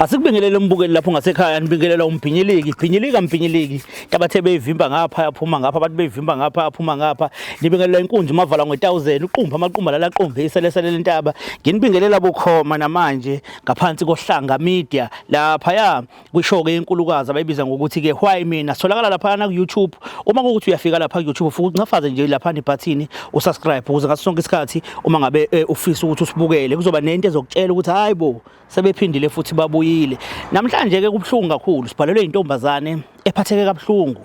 Asikubingelele umbukeli lapho ngasekhaya nibingelela umbhinyiliki bhinyilika mbhinyiliki tabathe beyivimba ngapha yaphuma ngapha abantu beyivimba ngapha yaphuma ngapha nibingelela inkunzi umavala nge1000 uqumba amaqumba lala qumbe iselesele lentaba nginibingelela bukhoma namanje ngaphansi kohlanga media lapha ya kwishow ke enkulukazi abayibiza ngokuthi ke why mina sitholakala lapha na ku YouTube uma kuwukuthi uyafika lapha ku YouTube futhi uncafaze nje lapha ibhathini usubscribe ukuze ngaso sonke isikhathi uma ngabe eh, ufisa ukuthi usibukele kuzoba nento ezokutshela ukuthi hayi bo sebephindile futhi babuyile namhlanje ke kubuhlungu kakhulu sibhalelwe intombazane ephatheke kabuhlungu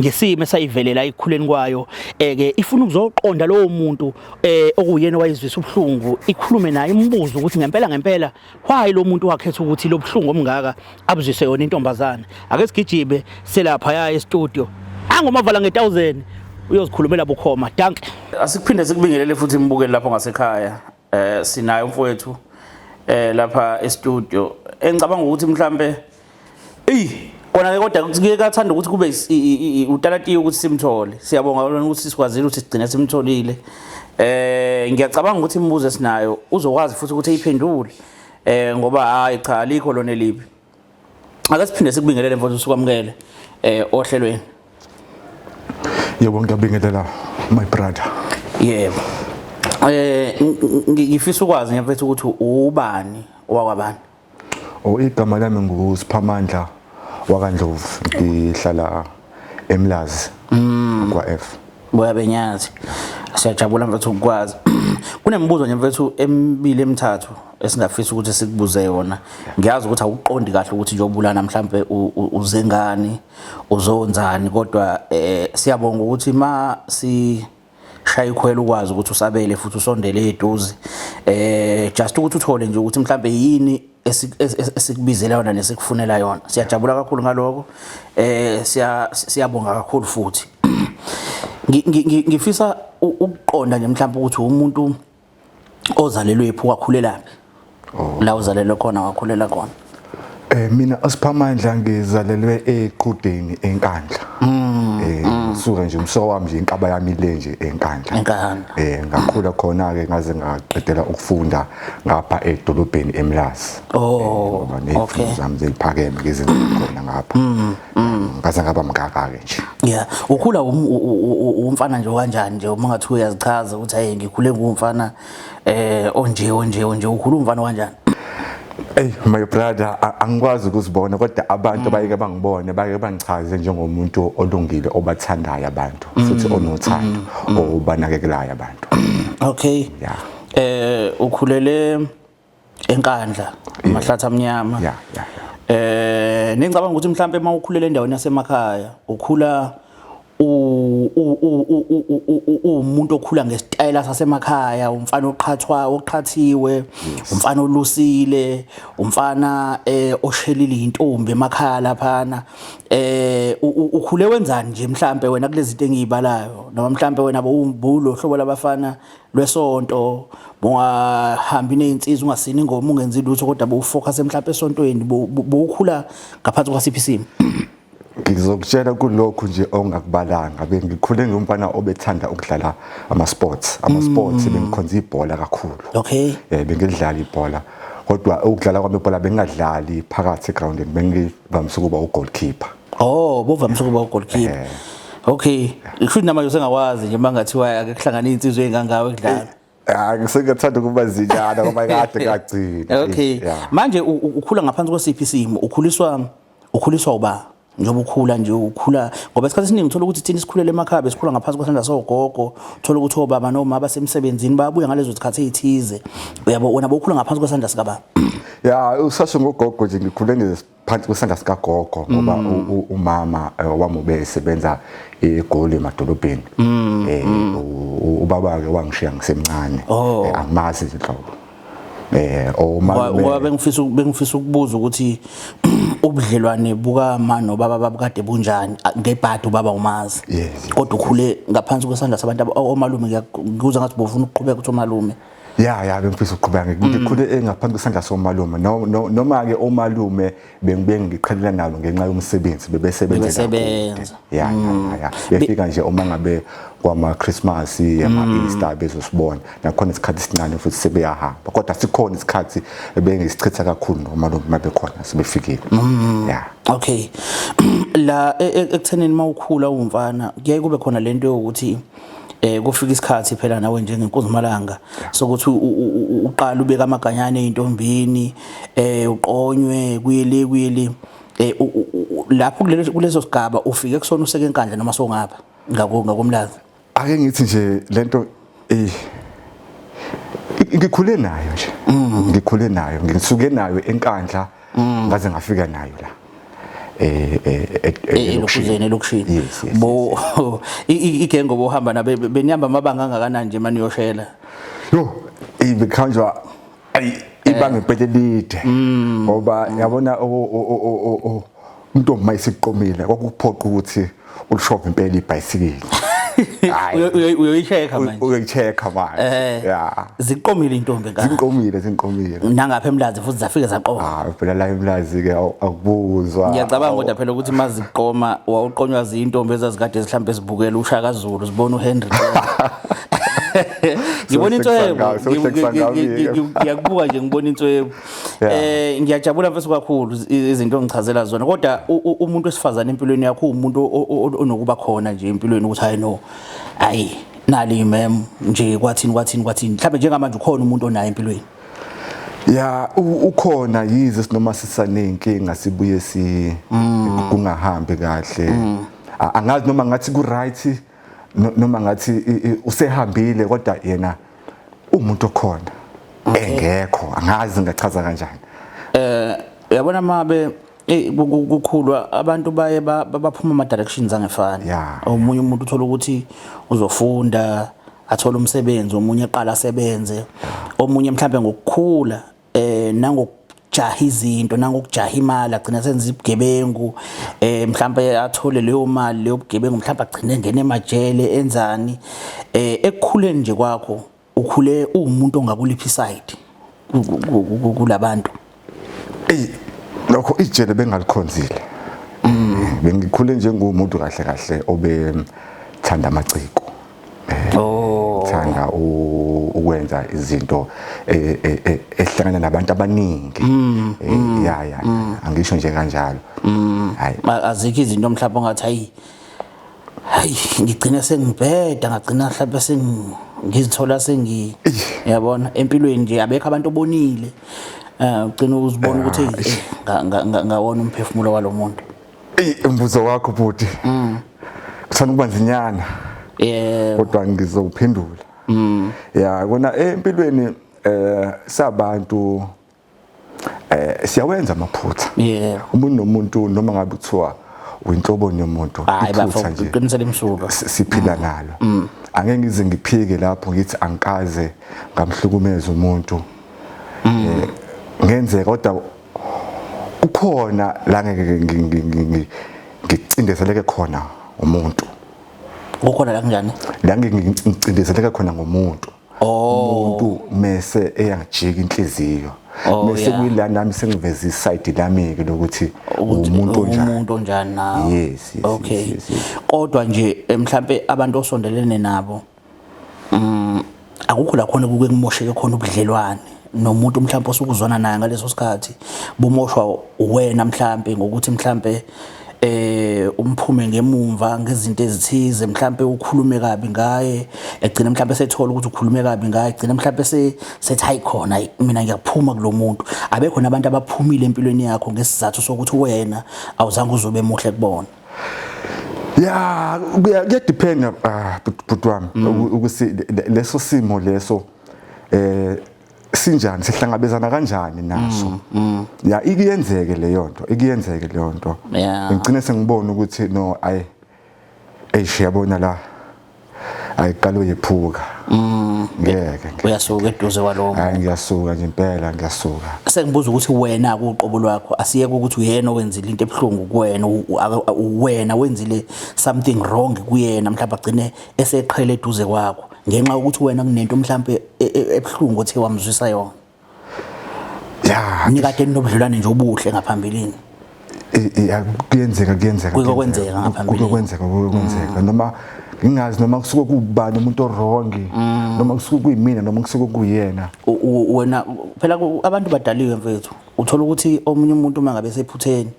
ngesimo esayivelela ekukhuleni kwayo eke ifuna ukuzoqonda lowo muntu eh okuyena owayizwisa ubuhlungu ikhulume naye imbuzo ukuthi ngempela ngempela why lo muntu wakhetha ukuthi lo buhlungu omngaka abuzwise yona intombazane ake sigijime selapha ya e-studio angomavala nge1000 uyozikhulumela bukhoma danke asikuphinde sikubingelele futhi imbukeli lapho ngasekhaya eh sinayo mfowethu eh lapha e-studio engicabanga ukuthi mhlambe eyi kona ke kodwa kuke kathanda ukuthi kube utalatiyo ukuthi simthole siyabonga lona ukuthi sikwazile ukuthi sigcine simtholile eh ngiyacabanga ukuthi imibuzo esinayo uzokwazi futhi ukuthi eyiphendule eh ngoba hayi cha alikho lona elibi ake siphinde sikubingelele mfowethu sikwamukele eh ohlelweni. Yebo ngiyabingelela my brother. Yebo. Eh ngifisa ukwazi mfethu ukuthi ubani owakwabani? Oh igama lami nguSiphamandla wakaNdlovu ngihlala eMlazi kwa F. Boya benyathi. Siyajabula mfethu ukukwazi. Kunemibuzo nje mfethu emibili emithathu esingafisa ukuthi sikubuze yona. Ngiyazi ukuthi awuqondi kahle ukuthi njengoba ulana mhlambe uzengani uzonzani kodwa eh siyabonga ukuthi ma si shaya ikhwela ukwazi ukuthi usabele futhi usondele eduze eh just ukuthi uthole nje ukuthi mhlambe yini esikubizela yona nesikufunela yona siyajabula kakhulu ngaloko eh siyabonga kakhulu futhi ngifisa ukuqonda nje mhlawumbe ukuthi umuntu ozalelwe phi wakhulelaphi oh. la uzalelwe khona wakhulela khona. Eh mina uSiphamandla ngizalelwe eQhudeni eNkandla. Eh suka nje umso wami nje inkaba yami le nje eNkandla. Enkandla. Eh ngakhula khona ke ngaze ngaqedela ukufunda ngapha edolobheni eMlazi. Oh okay. Zami zeyiphakeme ngizinto khona ngapha. Ngaze ngaba mngaka ke nje. Yeah, ukhula umfana nje kanjani nje uma ngathi uyazichaza ukuthi hey ngikhule ngumfana eh onje onje onje ukhula umfana kanjani? Ey my brother angikwazi ukuzibona kodwa abantu bayeke bangibone bayeke bangichaze njengomuntu olungile obathandayo abantu futhi onothando obanakekelayo abantu. Okay. Yeah. Eh ukhulele eNkandla amahlathi amnyama. Yeah. Eh ngicabanga ukuthi mhlambe uma ukhulele endaweni yasemakhaya ukhula umuntu okhula ngesitayela sasemakhaya umfana oqhathwa oqhathiwe umfana olusile umfana eh oshelile intombi emakhaya laphana eh ukhule wenzani nje mhlambe wena kulezi zinto engiyibalayo noma mhlambe wena bowulo hlobo labafana lwesonto bungahambi nezinsizwa ungasini ingoma ungenzi lutho kodwa bowufocus mhlambe esontweni bowukhula ngaphansi kwasiphi isimo? Ngizokutshela kulokhu nje ongakubalanga bengikhule ngumfana obethanda ukudlala ama sports ama sports bengikhonza ibhola kakhulu. Okay. Eh bengidlala ibhola kodwa ukudlala kwami ibhola bengingadlali phakathi egroundini bengivamise ukuba ugoalkeeper. Oh bovamise ukuba ugoalkeeper. Okay kusho namanje usengakwazi nje mangathiwa ake kuhlangane insizwe engangawe ekudlala. Ah ngisengathanda ukuba zinyana ngoba kade kagcina. Okay. Manje ukhula ngaphansi kwesiphi isimo? Ukhuliswa ukhuliswa uba? Njengoba ukhula nje ukhula ngoba isikhathi esiningi uthola ukuthi thina sikhulele emakhaya besikhula ngaphansi kwesandla sogogo uthola ukuthi obaba nomama basemsebenzini babuya ngalezo zikhathi ezithize uyabo wena bowukhula ngaphansi kwesandla sikaba? Ya usasho ngogogo nje ngikhule phansi kwesandla sikagogo ngoba umama wami ubesebenza eGoli emadolobheni eh ubaba ke wangishiya ngisemncane. Oh. Angimazi nje nhlobo eh omalume. Ngoba bengifisa ukubuza ukuthi ubudlelwane bukama nobaba babukade bunjani ngebhadi ubaba umazi Yes. Kodwa ukhule ngaphansi kwesandla sabantu omalume ngiyakuzwa ngathi bofuna ukuqhubeka ukuthi omalume. Ya, bengifisa ukuqhubeka. Ngikhule engaphansi kwesandla somalume. No, noma ke omalume bengibuye ngiqhelela nabo ngenxa yomsebenzi, bebesebenza. Bebesebenza. Ya, befika nje uma ngabe kwama Christmas, ama Easter, bezosibona nakhona isikhathi esincane futhi sebeyahamba, kodwa sikhona isikhathi ebengisichitha kakhulu nomalume mabekhona sebefikile, ya. Okay, la ekuthenini mawukhula uwumfana kuyaye kube khona lento yokuthi kufika isikhathi phela nawe njengenkunzimalanga sokuthi uqala ubeka amaganyane eintombini, uqonywe kuyele kuyele, lapho kuleso sigaba ufike kusona useke eNkandla noma songapha ngakoMlazi? Ake ngithi nje lento ngikhule nayo nje, ngikhule nayo, ngisuke nayo eNkandla ngaze ngafika nayo la elokishini, elokishini. Yes. Bo igengo bohamba nabe benihamba amabanga angakanani nje maniyoshela? Yo, ibikhanjwa ayi ibanga impela elide, ngoba yabona umuntu mayisiqomile kwakuphoqa ukuthi ulishove impela ibhayisikili. Hayi. Uyoyi-check-a manje. Uyoyi-check-a manje. Ya. Ziqomile intombi eNkandla? Zinqomile, zinqomile. Nangapha eMlazi futhi zafike zaqoma? Ah, phela la eMlazi ke akubuzwa. Ngiyacabanga kodwa phela ukuthi maziqoma wawuqonywa zintombi ezazikade zihlambe zibukela uShaka Zulu, zibona uHenry. Ngibona inswebo. Sewuhlekisa ngami-ke. Ngiyakubuka nje, ngibona inswebo. Ngiyajabula mfethu kakhulu izinto ongichazela zona, kodwa umuntu wesifazane empilweni yakho umuntu onokuba khona nje empilweni ukuthi hayi no, hayi nali mem nje, kwathini kwathini kwathini, mhlawumbe njengamanje ukhona umuntu onayo empilweni? Ya, ukhona, yize noma sisaneyinkinga sibuye si kungahambi kahle. Angazi noma ngathi ku right, noma ngathi usehambile, kodwa yena umuntu okhona engekho, angazi ngachaza kanjani. Uyabona mabe kukhulwa abantu baye baphuma ama directions angefani. Omunye umuntu uthola ukuthi uzofunda athole umsebenzi, omunye eqala asebenze, omunye mhlambe ngokukhula nangokujaha izinto nangokujaha imali agcina senza ibugebengu, mhlambe athole leyo mali leyo bugebengu, mhlambe agcine engena emajele enzani. Ekukhuleni nje kwakho ukhule uwumuntu ongakuliphi side kulabantu? Ey, lokho ijele bengalikhonzile. Bengikhule njengomuntu kahle kahle obe thanda amaciko, thanda ukwenza izinto ehlangana nabantu abaningi. Ya, angisho nje kanjalo, hayi. Azikho izinto mhlawumbe ongathi hayi hayi, ngigcina sengibheda, ngagcina mhlawumbe sengizithola sengi yabona empilweni nje abekho abantu obonile ugcina uzibona ukuthi hey, ngawona umphefumulo walomuntu? Ey, umbuzo wakho bhuti uthanda ukuba nzinyana, kodwa ngizowuphendula. Ya, kona empilweni sabantu siyawenza amaphutha. Umuntu nomuntu, noma ngabe kuthiwa uyinhlobo yomuntu, Hayi bafo, iphutha nje uqinisele imsuka. Siphila nalo. Angeke ngize ngiphike lapho ngithi angikaze ngamhlukumeza umuntu. Ngenzeka, kodwa kukhona la ngeke ngicindezeleke khona umuntu. Kukhona la kunjani? La ngeke ngicindezeleke khona ngomuntu. Umuntu mese eyangijika inhliziyo, mese kuyila nami sengiveza i-side lami ke lokuthi umuntu onjani. Umuntu onjani nawe. Yes. Yes. Kodwa nje mhlambe abantu osondelene nabo, akukho la khona kuke kumosheke khona ubudlelwane nomuntu mhlawumbe osukuzwana naye ngaleso sikhathi, bumoshwa wena mhlambe ngokuthi mhlambe umphume ngemumva ngezinto ezithize, mhlambe ukhulume kabi ngaye, egcina mhlambe sethola ukuthi ukhulume kabi ngaye, egcina mhlambe sethi hayi khona, hayi, mina ngiyaphuma kulomuntu? Abekho nabantu abaphumile empilweni yakho ngesizathu sokuthi wena awuzange uzobe muhle kubona? Ya, kuya-depend, bhuti wami, ukuthi leso simo leso sinjani, sihlangabezana kanjani naso. Ya, ikuyenzeke leyo nto, ikuyenzeke leyo nto. Ngigcine sengibona ukuthi no, ayi, eish, yabona la Ayiqala uyephuka. Ngeke. Uyasuka eduze kwalowo. Hayi, ngiyasuka nje impela, ngiyasuka. Sengibuza ukuthi wena kuqobo lwakho, asiyeke ukuthi uyena owenzile into ebuhlungu kuwena, wena wenzile something wrong kuyena, mhlawumbe agcine eseqhele eduze kwakho ngenxa yokuthi wena kunento mhlawumbe ebuhlungu othe wamzwisa yona. Ya. Nikade ninobudlelwane nje obuhle ngaphambilini. Kuyenzeka, kuyenzeka. Kuke kwenzeka ngaphambilini. Kuke kwenzeka, kuke kwenzeka. Noma ngingazi noma kusuke kubani umuntu o-wrong, noma kusuke kuyimina, noma kusuke kuyena. Wena phela abantu badaliwe mfethu. Uthola ukuthi omunye umuntu uma ngabe esephutheni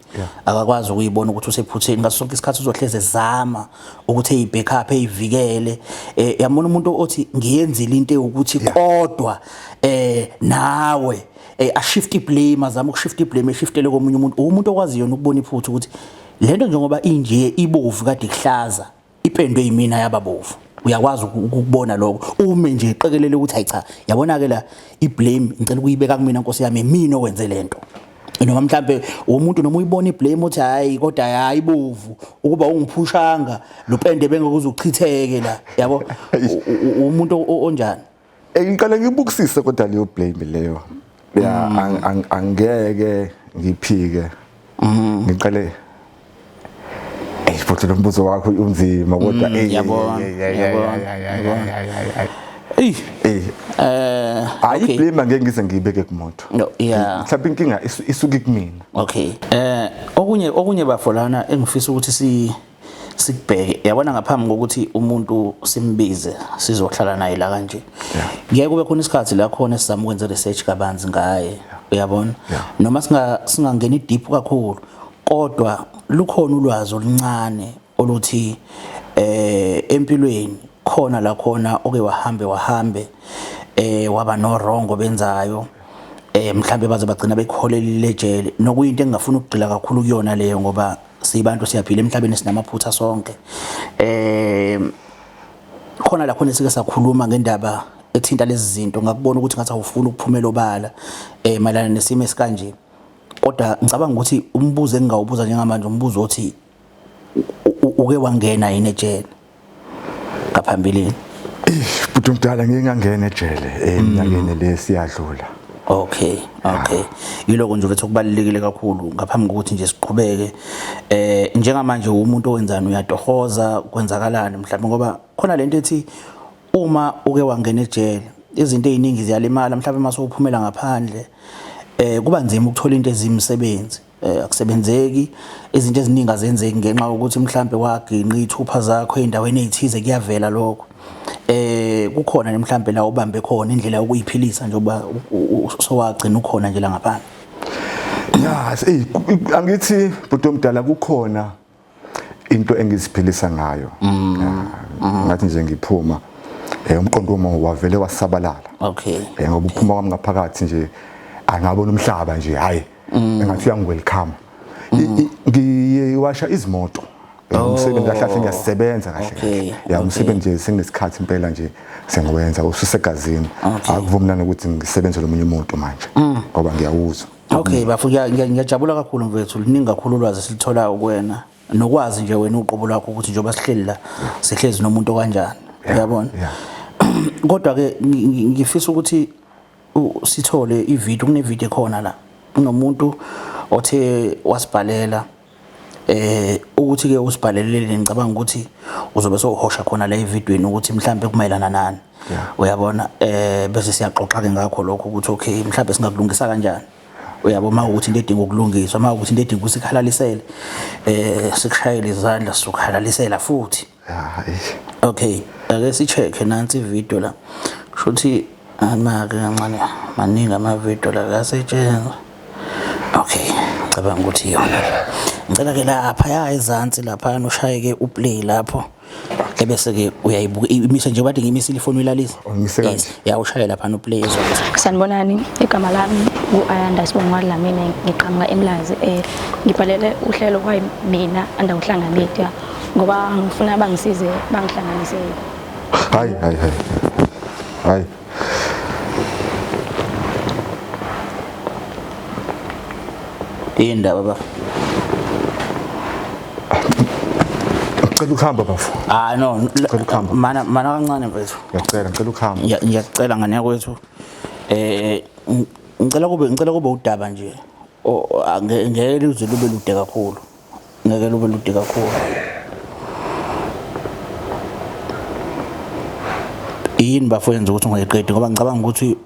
akakwazi ukuyibona ukuthi usephutheni, ngaso sonke isikhathi uzohleze ezama ukuthi eyi-backup eyivikele. Yabona umuntu othi ngiyenzile into ewukuthi kodwa nawe ashift iblame, azama ukushift iblame eshiftele komunye umuntu. Umuntu okwaziyo ukubona iphutha ukuthi lento njengoba inje ibovu kade kuhlaza, ipendwe yimina yababovu. Uyakwazi ukubona lokho, ume nje eqekelele ukuthi hayi cha, yabona ke la iblame ngicela ukuyibeka kumina Nkosi yami, mina owenze lento. Noma mhlambe umuntu noma uyibona iblame uthi hayi kodwa hayi bovu ukuba ungiphushanga lo pende bengeke uzochitheke la, yabo. Umuntu onjani? Ngiqale ngibukisise kodwa leyo blame leyo. Ya, angeke ngiphike. Ngiqale futhi lo mbuzo wakho unzima kodwa hayi blame angeke ngize ngiyibeke kumuntu. No, yeah. Mhlawumbe inkinga isuke kumina. Okay. Okunye bafolana engifisa ukuthi sikubheke, yabona ngaphambi kokuthi umuntu simbize sizohlala naye la kanje. Ngeke kube khona isikhathi la khona sizama ukwenza research kabanzi ngaye, uyabona? Noma singangeni deep kakhulu, kodwa lukhona ulwazi oluncane oluthi empilweni khona la khona oke wahambe waba no wrong obenzayo, mhlambe baze bagcina bekholelile ejele, nokuyinto engingafuni ukugxila kakhulu kuyona leyo ngoba sibantu siyaphila emhlabeni, sinamaphutha sonke. Khona la khona sike sakhuluma ngendaba ethinta lezi zinto, ngakubona ukuthi ngathi awufuni ukuphumela obala mayelana nesimo esikanje, kodwa ngicabanga ukuthi umbuzo engingawubuza njengamanje umbuzo othi uke wangena yini ejele ngaphambilini? Bhuti omdala, ngike ngangena ejele eminyakeni lesiyadlula. Okay, okay. Yiloko nje ukuthi okubalulekile kakhulu ngaphambi kokuthi nje siqhubeke. Njengamanje umuntu owenzani, uyatohoza, kwenzakalani mhlawumbe, ngoba khona lento ethi uma uke wangena ejele izinto eziningi ziyalimala, mhlawumbe mase uphumela ngaphandle kuba nzima ukuthola into ezimsebenzi. Akusebenzeki, izinto eziningi azenzeki ngenxa yokuthi mhlambe waginqa ithupha zakho endaweni ezithize, kuyavela lokho. Kukhona mhlambe la ubambe khona indlela yokuyiphilisa njengoba sowagcina ukhona nje la ngaphandle. Yes, angithi bhuti omdala kukhona into engiziphilisa ngayo. Ngathi nje ngiphuma umqondo wami wavele wasabalala. Okay. Ngoba uphuma kwami ngaphakathi nje angabona umhlaba nje, hayi engathi uyangi-welcome. Ngiwasha izimoto. Umsebenzi kahle kahle ngiyasebenza kahle kahle. Ya, umsebenzi nje senginesikhathi impela nje sengiwenza ususegazini. Akuvumi nanokuthi ngisebenzele omunye umuntu manje ngoba ngiyawuzwa. Okay, bafu, ngiyajabula kakhulu mfethu, liningi kakhulu ulwazi esilitholayo kuwena, nokwazi nje wena uqobo lwakho ukuthi njengoba sihleli la sihlezi nomuntu kanjani, uyabona? Kodwa ke ngifisa ukuthi sithole ivideo, kune video ekhona la, kunomuntu othe wasibhalela ukuthi ke usibhalelele, ngicabanga ukuthi uzobe sowuhosha khona la evidweni ukuthi mhlambe kumayelana nani, uyabona? Bese siyaxoxa ke ngakho lokho ukuthi okay mhlambe singakulungisa kanjani, uyabo? Uma ukuthi into edinga ukulungiswa, uma ukuthi into edinga ukuthi sikhalalisele, sikushayele izandla sokhalalisela futhi. Okay, ake si-check nansi ivideo la, kusho ukuthi anake kancane, maningi ama-video la kasetshenzwa. Okay, ngicabanga ukuthi iyona. Ngicela ke lapha ya ezansi lapha ushaye ke uplay lapho, ebese ke uyayibuka imise nje, bathi ngimisile ifoni uyilalisa. Ngimise kanje. Ya, ushaye lapha no play ezwa. Sanibonani, igama lami u-Ayanda Sibongwa Dlamini, ngiqhamuka eMlazi. Ngibhalele uhlelo kwayimina under Uhlanga Media ngoba ngifuna bangisize bangihlanganise. Hayi hayi hayi. Hayi. Indaba ba. Ngicela ukuhamba bafo. Ah no, Ngicela ukuhamba. Mana mana kancane mfethu. Ngiyacela, ngicela ukuhamba. Ngiyakucela ngane yakwethu. Ngicela kube udaba nje. Ngeke luze lube lude kakhulu. Ngeke lube lude kakhulu. Yini bafo yenza ukuthi ungayiqedi ngoba ngicabanga ukuthi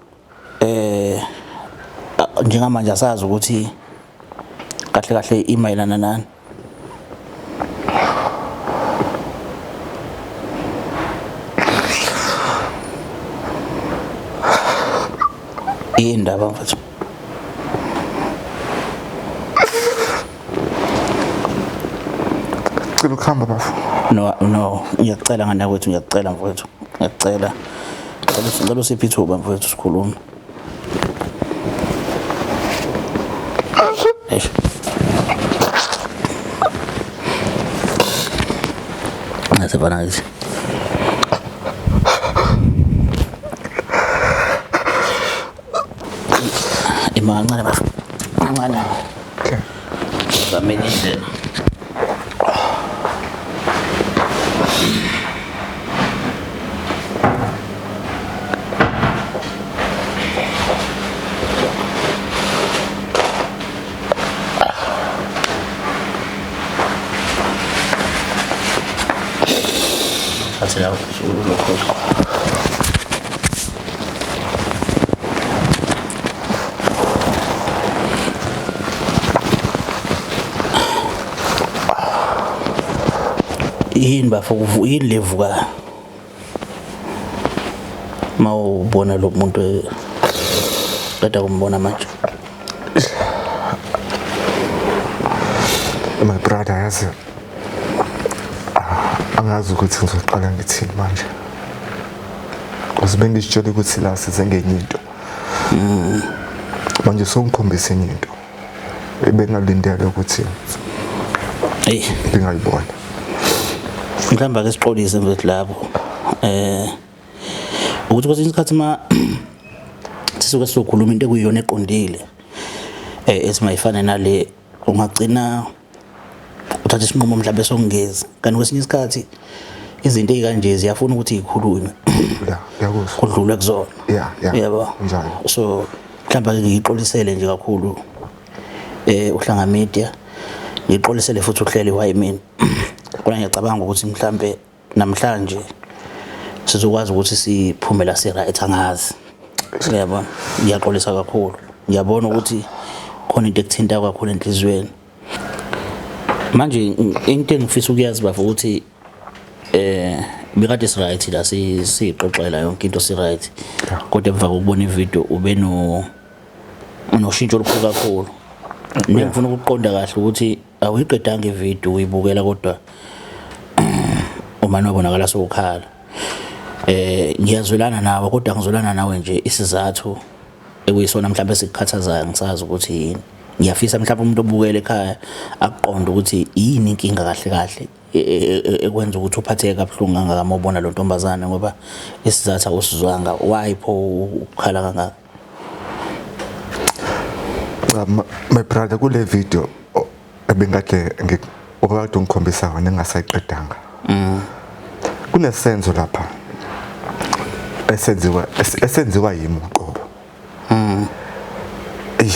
njengamanje asazi ukuthi kahle kahle imayelana nani. Indaba mfethu. Ngicela ukuhamba bafo. No no, ngiyakucela ngane kwethu, ngiyakucela mfowethu. Ngiyakucela. Ngicela usiphe ithuba mfowethu sikhulume. Eish. Ngasebana ngithi. Ima kancane bafo. Kancane. Okay. Zameni indlela. Thathe la ulokho. Yini bafo yini levuka mawubona lo muntu qeda kumbona manje? My brother, yazi angazi ukuthi ngizoqala ngithini manje. Because bengizitshela ukuthi la size ngenye into. Manje songikhombisa enye into. Ebengalindele ukuthi Hey, ngingayibona. Mhlawumbe ake sixolise mfethu lapho. Ukuthi kwesinye isikhathi ma sisuke sizokhuluma into ekuyiyona eqondile esimayifane nale, ungagcina uthatha isinqumo mhlawumbe sokungezi, kanti kwesinye isikhathi izinto ey'kanje ziyafuna ukuthi y'khulunywe Ya, ngiyakuzwa. Kudlulwe kuzona. Yeah. Yabo. Njalo. So mhlawumbe ake ngiyixolisele nje kakhulu uHlanga Media, ngixolisele futhi uhleli Why Mina, kodwa ngiyacabanga ukuthi mhlambe namhlanje sizokwazi ukuthi siphume la si-right. Angazi, uyabona, ngiyaxolisa kakhulu. Ngiyabona ukuthi khona into ekuthinta kakhulu enhliziyweni manje. Into engifisa ukuyazi bafo ukuthi bekade si-right la, siyixoxela yonke into si-right, kodwa emva kokubona ivideo ube no noshintsho olukhulu kakhulu. Ngifuna ukuqonda kahle ukuthi awuyiqedanga ivideo uyibukela, kodwa uma nobonakala sowukhala. Ngiyazwelana nawe, kodwa ngizwelana nawe nje isizathu ekuyisona mhlawumbe esikukhathazayo ngisazi ukuthi yini. Ngiyafisa mhlawumbe umuntu obukele ekhaya akuqonde ukuthi yini inkinga kahle kahle ekwenza ukuthi uphatheke kabuhlungu kangaka uma ubona lo ntombazane, ngoba isizathu awusizwanga. Why pho ukukhala kangaka? Cha, my brother, kule video ebengade okade ungikhombisa yona engasayiqedanga, kunesenzo lapha esenziwa yimi uqobo. Eyi,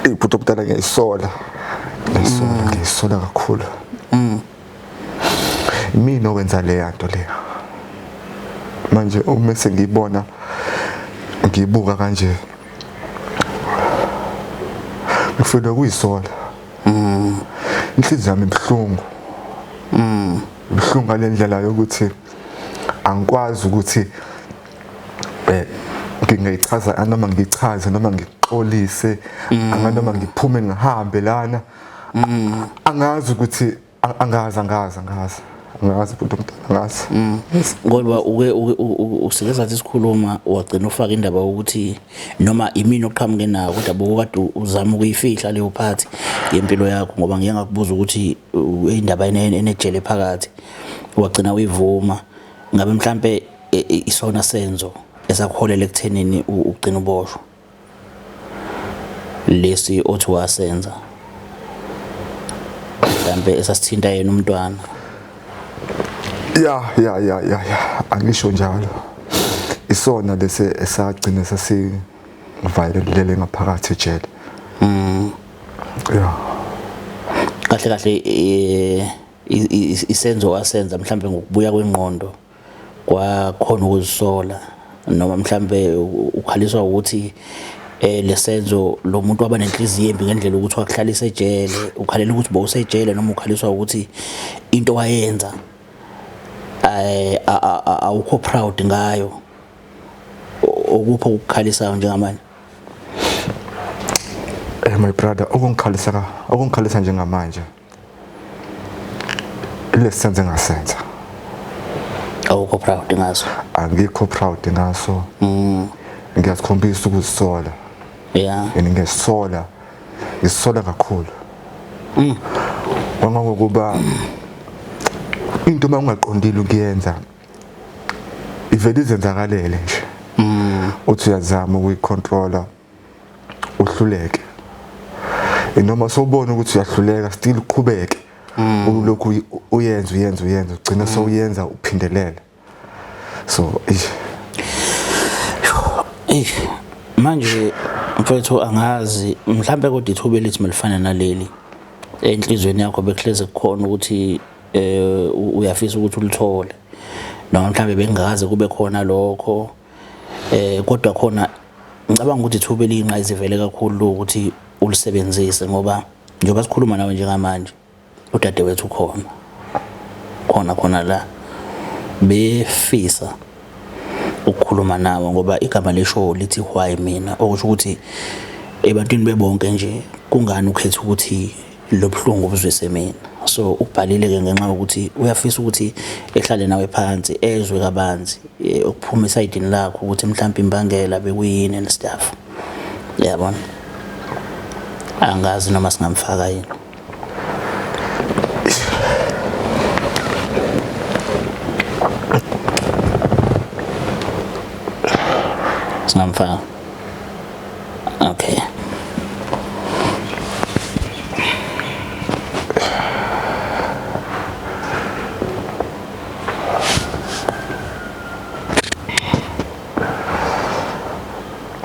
ibhuti omdala, ngiyayisola, ngiyayisola, ngiyayisola kakhulu. Imina owenza leya nto leya. Manje uma sengiyibona, ngiyibuka kanje, ngifuna ukuyisola. Inhliziyo yami ibuhlungu, ibuhlungu ngale ndlela yokuthi angikwazi ukuthi ngingayichaza noma ngichaze noma ngixolise noma ngiphume ngihambe lana. Angazi ukuthi angazi, angazi, angazi, angazi bhuti omdala, angazi. Ngoba uke usike sathi sikhuluma, wagcina ufaka indaba yokuthi noma imini oqhamuke nayo, kodwa bokade uzama ukuyifihla leyo part yempilo yakho, ngoba ngike ngakubuza ukuthi indaba enejele phakathi, wagcina uyivuma. Ngabe mhlambe isona senzo esakuholela ekuthenini ugcina uboshwa, lesi othi wasenza? Mhlambe esasithinta yena umntwana. Ya ya ya ya ya angisho njalo. Isona lesi esagcina sasingivayelele ngaphakathi ejele. Ya. Kahle kahle isenzo wasenza mhlambe ngokubuya kwengqondo kwakhona ukuzisola noma mhlambe ukhaliswa ukuthi lesenzo lo muntu waba nenhliziyo embi ngendlela ukuthi wakuhlalisa ejele, ukhalela ukuthi bowusejele noma ukhaliswa ukuthi into wayenza awukho proud ngayo, okupho ukukhalisayo njengamanje? My brother, okungikhalisa njengamanje lesenze ngasenza. Awukho proud ngaso? Angikho proud ngaso. Ngiyazikhombisa ukuzisola. Yeah. And ngiyasola. Ngisola kakhulu. Ngokuba into uma ungaqondile ukuyenza ivele izenzakalele nje. Uthi uyazama ukuyicontrola uhluleke. Noma sowubona ukuthi uyahluleka still uqhubeke. Ulokhu uyenza uyenza uyenza ugcina sowuyenza uphindelela. So manje mfethu angazi mhlambe kodwa ithuba elithi melifana naleli enhlizweni yakho bekuhleze kukhona ukuthi uyafisa ukuthi ulithole noma mhlambe bengaze kube khona lokho, kodwa khona ngicabanga ukuthi ithuba eliyinqayizivele kakhulu ukuthi ulisebenzise, ngoba njengoba sikhuluma nawe njengamanje udadewethu ukhona khona khona la befisa ukukhuluma nawe, ngoba igama leshow lithi why mina, okusho ukuthi ebantwini bebonke nje kungani ukhetha ukuthi lo buhlungu obuzwise mina. So ubhalile ke ngenxa yokuthi uyafisa ukuthi ehlale nawe phansi ezwe kabanzi ukuphuma esayidini lakho ukuthi mhlawumbe imbangela bekuyini and stuff. Yabona, angazi noma singamfaka yini. Singamfaka. Okay.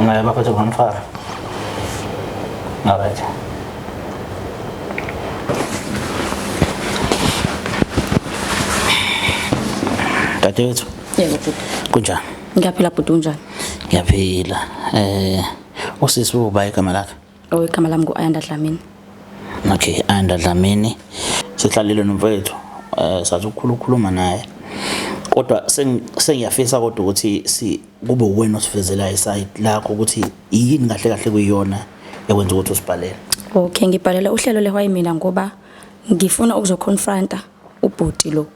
Ngabe bafethu ngamfaka. Alright. Dadewethu. Yebo bhuti. Kunjani? Ngiyaphila bhuti, unjani? Ngiyaphila. Usisi uba igama lakhe? Oh, igama lami ngu-Ayanda Dlamini. Okay, Ayanda Dlamini. Sihlalile nomfowethu. Sathi ukukhuluma naye. Kodwa sengiyafisa kodwa ukuthi si kube uwena osivezela iside lakho ukuthi yini kahle kahle kuyiyona ekwenza ukuthi usibhalele. Okay, ngibhalela uhlelo le why mina ngoba ngifuna ukuzoconfronta ubhuti lo.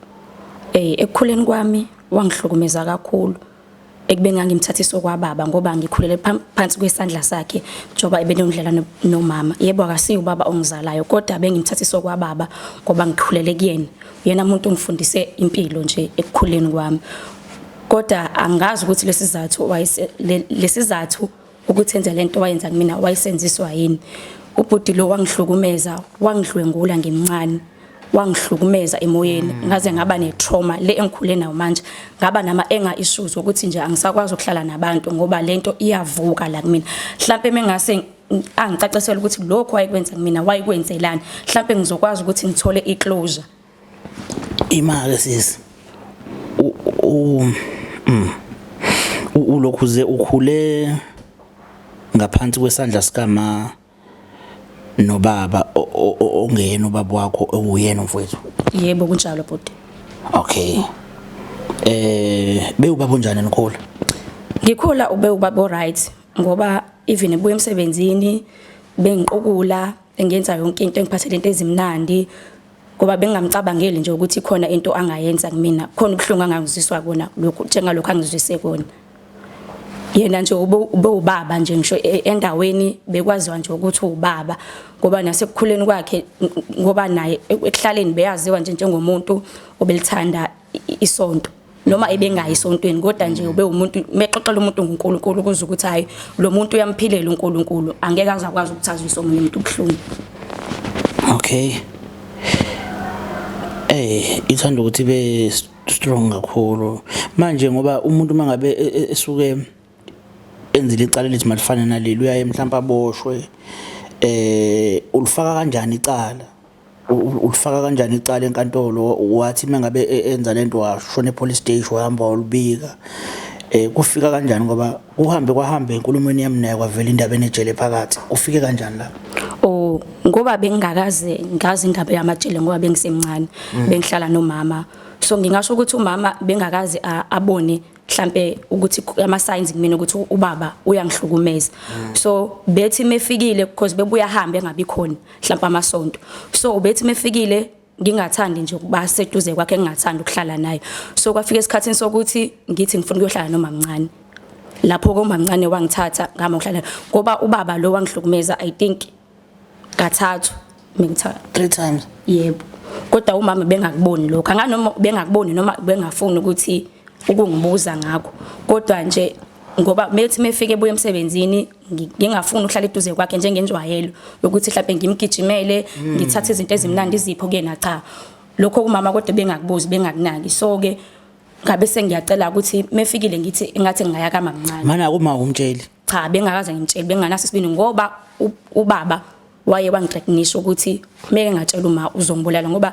Ekukhuleni kwami wangihlukumeza kakhulu. Ekubeni ngangimthathisa okwababa ngoba ngikhulele phansi kwesandla sakhe njengoba ebenomdlelwano nomama. Yebo akasiye ubaba ongizalayo kodwa bengimthathisa okwababa ngoba ngikhulele kuyena. Uyena umuntu ongifundise impilo nje ekukhuleni kwami. Kodwa angazi ukuthi lesizathu ukuthi enze lento wayenza kumina wayisenziswa yini. Ubhuti lo wangihlukumeza, wangidlwengula ngimncane. Wangihlukumeza emoyeni ngaze ngaba ne-trauma le engikhule nayo manje, ngaba nama anger issues ukuthi nje angisakwazi ukuhlala nabantu ngoba lento iyavuka la kumina. Mhlambe mengase angicacisele ukuthi lokho wayekwenza kumina wayekwenzelani, mhlambe ngizokwazi ukuthi ngithole i-closure. Imali sisi ulokhu uze ukhule ngaphansi kwesandla sikama nobaba ongeyena ubaba wakho owuyena umfowethu? Yebo kunjalo bhuti. Okay. Bewubaba onjani nikhula? Ngikhula ube ubaba right ngoba even ebuya emsebenzini bengiqukula engenza yonke into, engiphathele into ezimnandi ngoba bengingamcabangeli nje ukuthi khona into angayenza kumina, khona ubuhlungu angangizwiswa kona lokhu njengalokho angizwise kona. Yena nje ube ubaba nje ngisho endaweni bekwaziwa nje ukuthi ubaba ngoba nasekukhuleni kwakhe ngoba naye ekuhlaleni beyaziwa nje njengomuntu obelithanda isonto noma ebengayi esontweni, kodwa nje ube umuntu mexoxela umuntu ngoNkulunkulu ukuze ukuthi hayi lo muntu uyamphilela uNkulunkulu, angeke azakwazi ukuthi azwise omunye umuntu ubuhlungu. Okay. Ithanda ukuthi ibe strong kakhulu manje ngoba umuntu mangabe esuke enzile icala elithi malifane naleli uyaye mhlawumbe aboshwe. Ulifaka kanjani icala? Ulifaka kanjani icala enkantolo? Wathi mangabe enza lento washona e-police station, wahamba walubika. Kufika kanjani ngoba kuhambe kwahambe enkulumweni yami naye kwavela indaba enejele phakathi. Ufike kanjani lapho? Oh, ngoba bengingakaze ngazi indaba yamajele ngoba bengisemncane, bengihlala nomama. So ngingasho ukuthi umama bengakaze abone mhlambe ukuthi ama signs kumina ukuthi ubaba uyangihlukumeza. So bethi mefikile because bebuya hambe engabi khona mhlambe amasonto. So bethi mefikile ngingathandi nje ukuba seduze kwakhe, ngingathandi ukuhlala naye. So kwafika esikhathini sokuthi ngithi ngifuna ukuyohlala nomamncane. Lapho komamncane wangithatha ngihamba ngihlala ngoba ubaba lo wangihlukumeza, I think kathathu mengithatha. 3 times. Yebo. Kodwa umama bengakuboni lokho. Anganoma bengakuboni noma bengafuni ukuthi ukungibuza ngakho. Kodwa nje ngoba methi mefike ebuya emsebenzini ngingafuni ukuhlala eduze kwakhe njengenjwayelo yokuthi mhlawumbe ngimgijimele, ngithathe izinto ezimnandi izipho kuyena, cha. Lokho kumama kodwa bengakubuzi, bengakunaki. So ke ngabe sengiyacela ukuthi mefikile ngithi engathi ngingaya kamamncane. Mana kuma umtsheli. Cha, bengakaze ngimtshele, benganaso isibindi ngoba ubaba waye wangithreatenisha ukuthi meke ngatshela uma uzongibulala, ngoba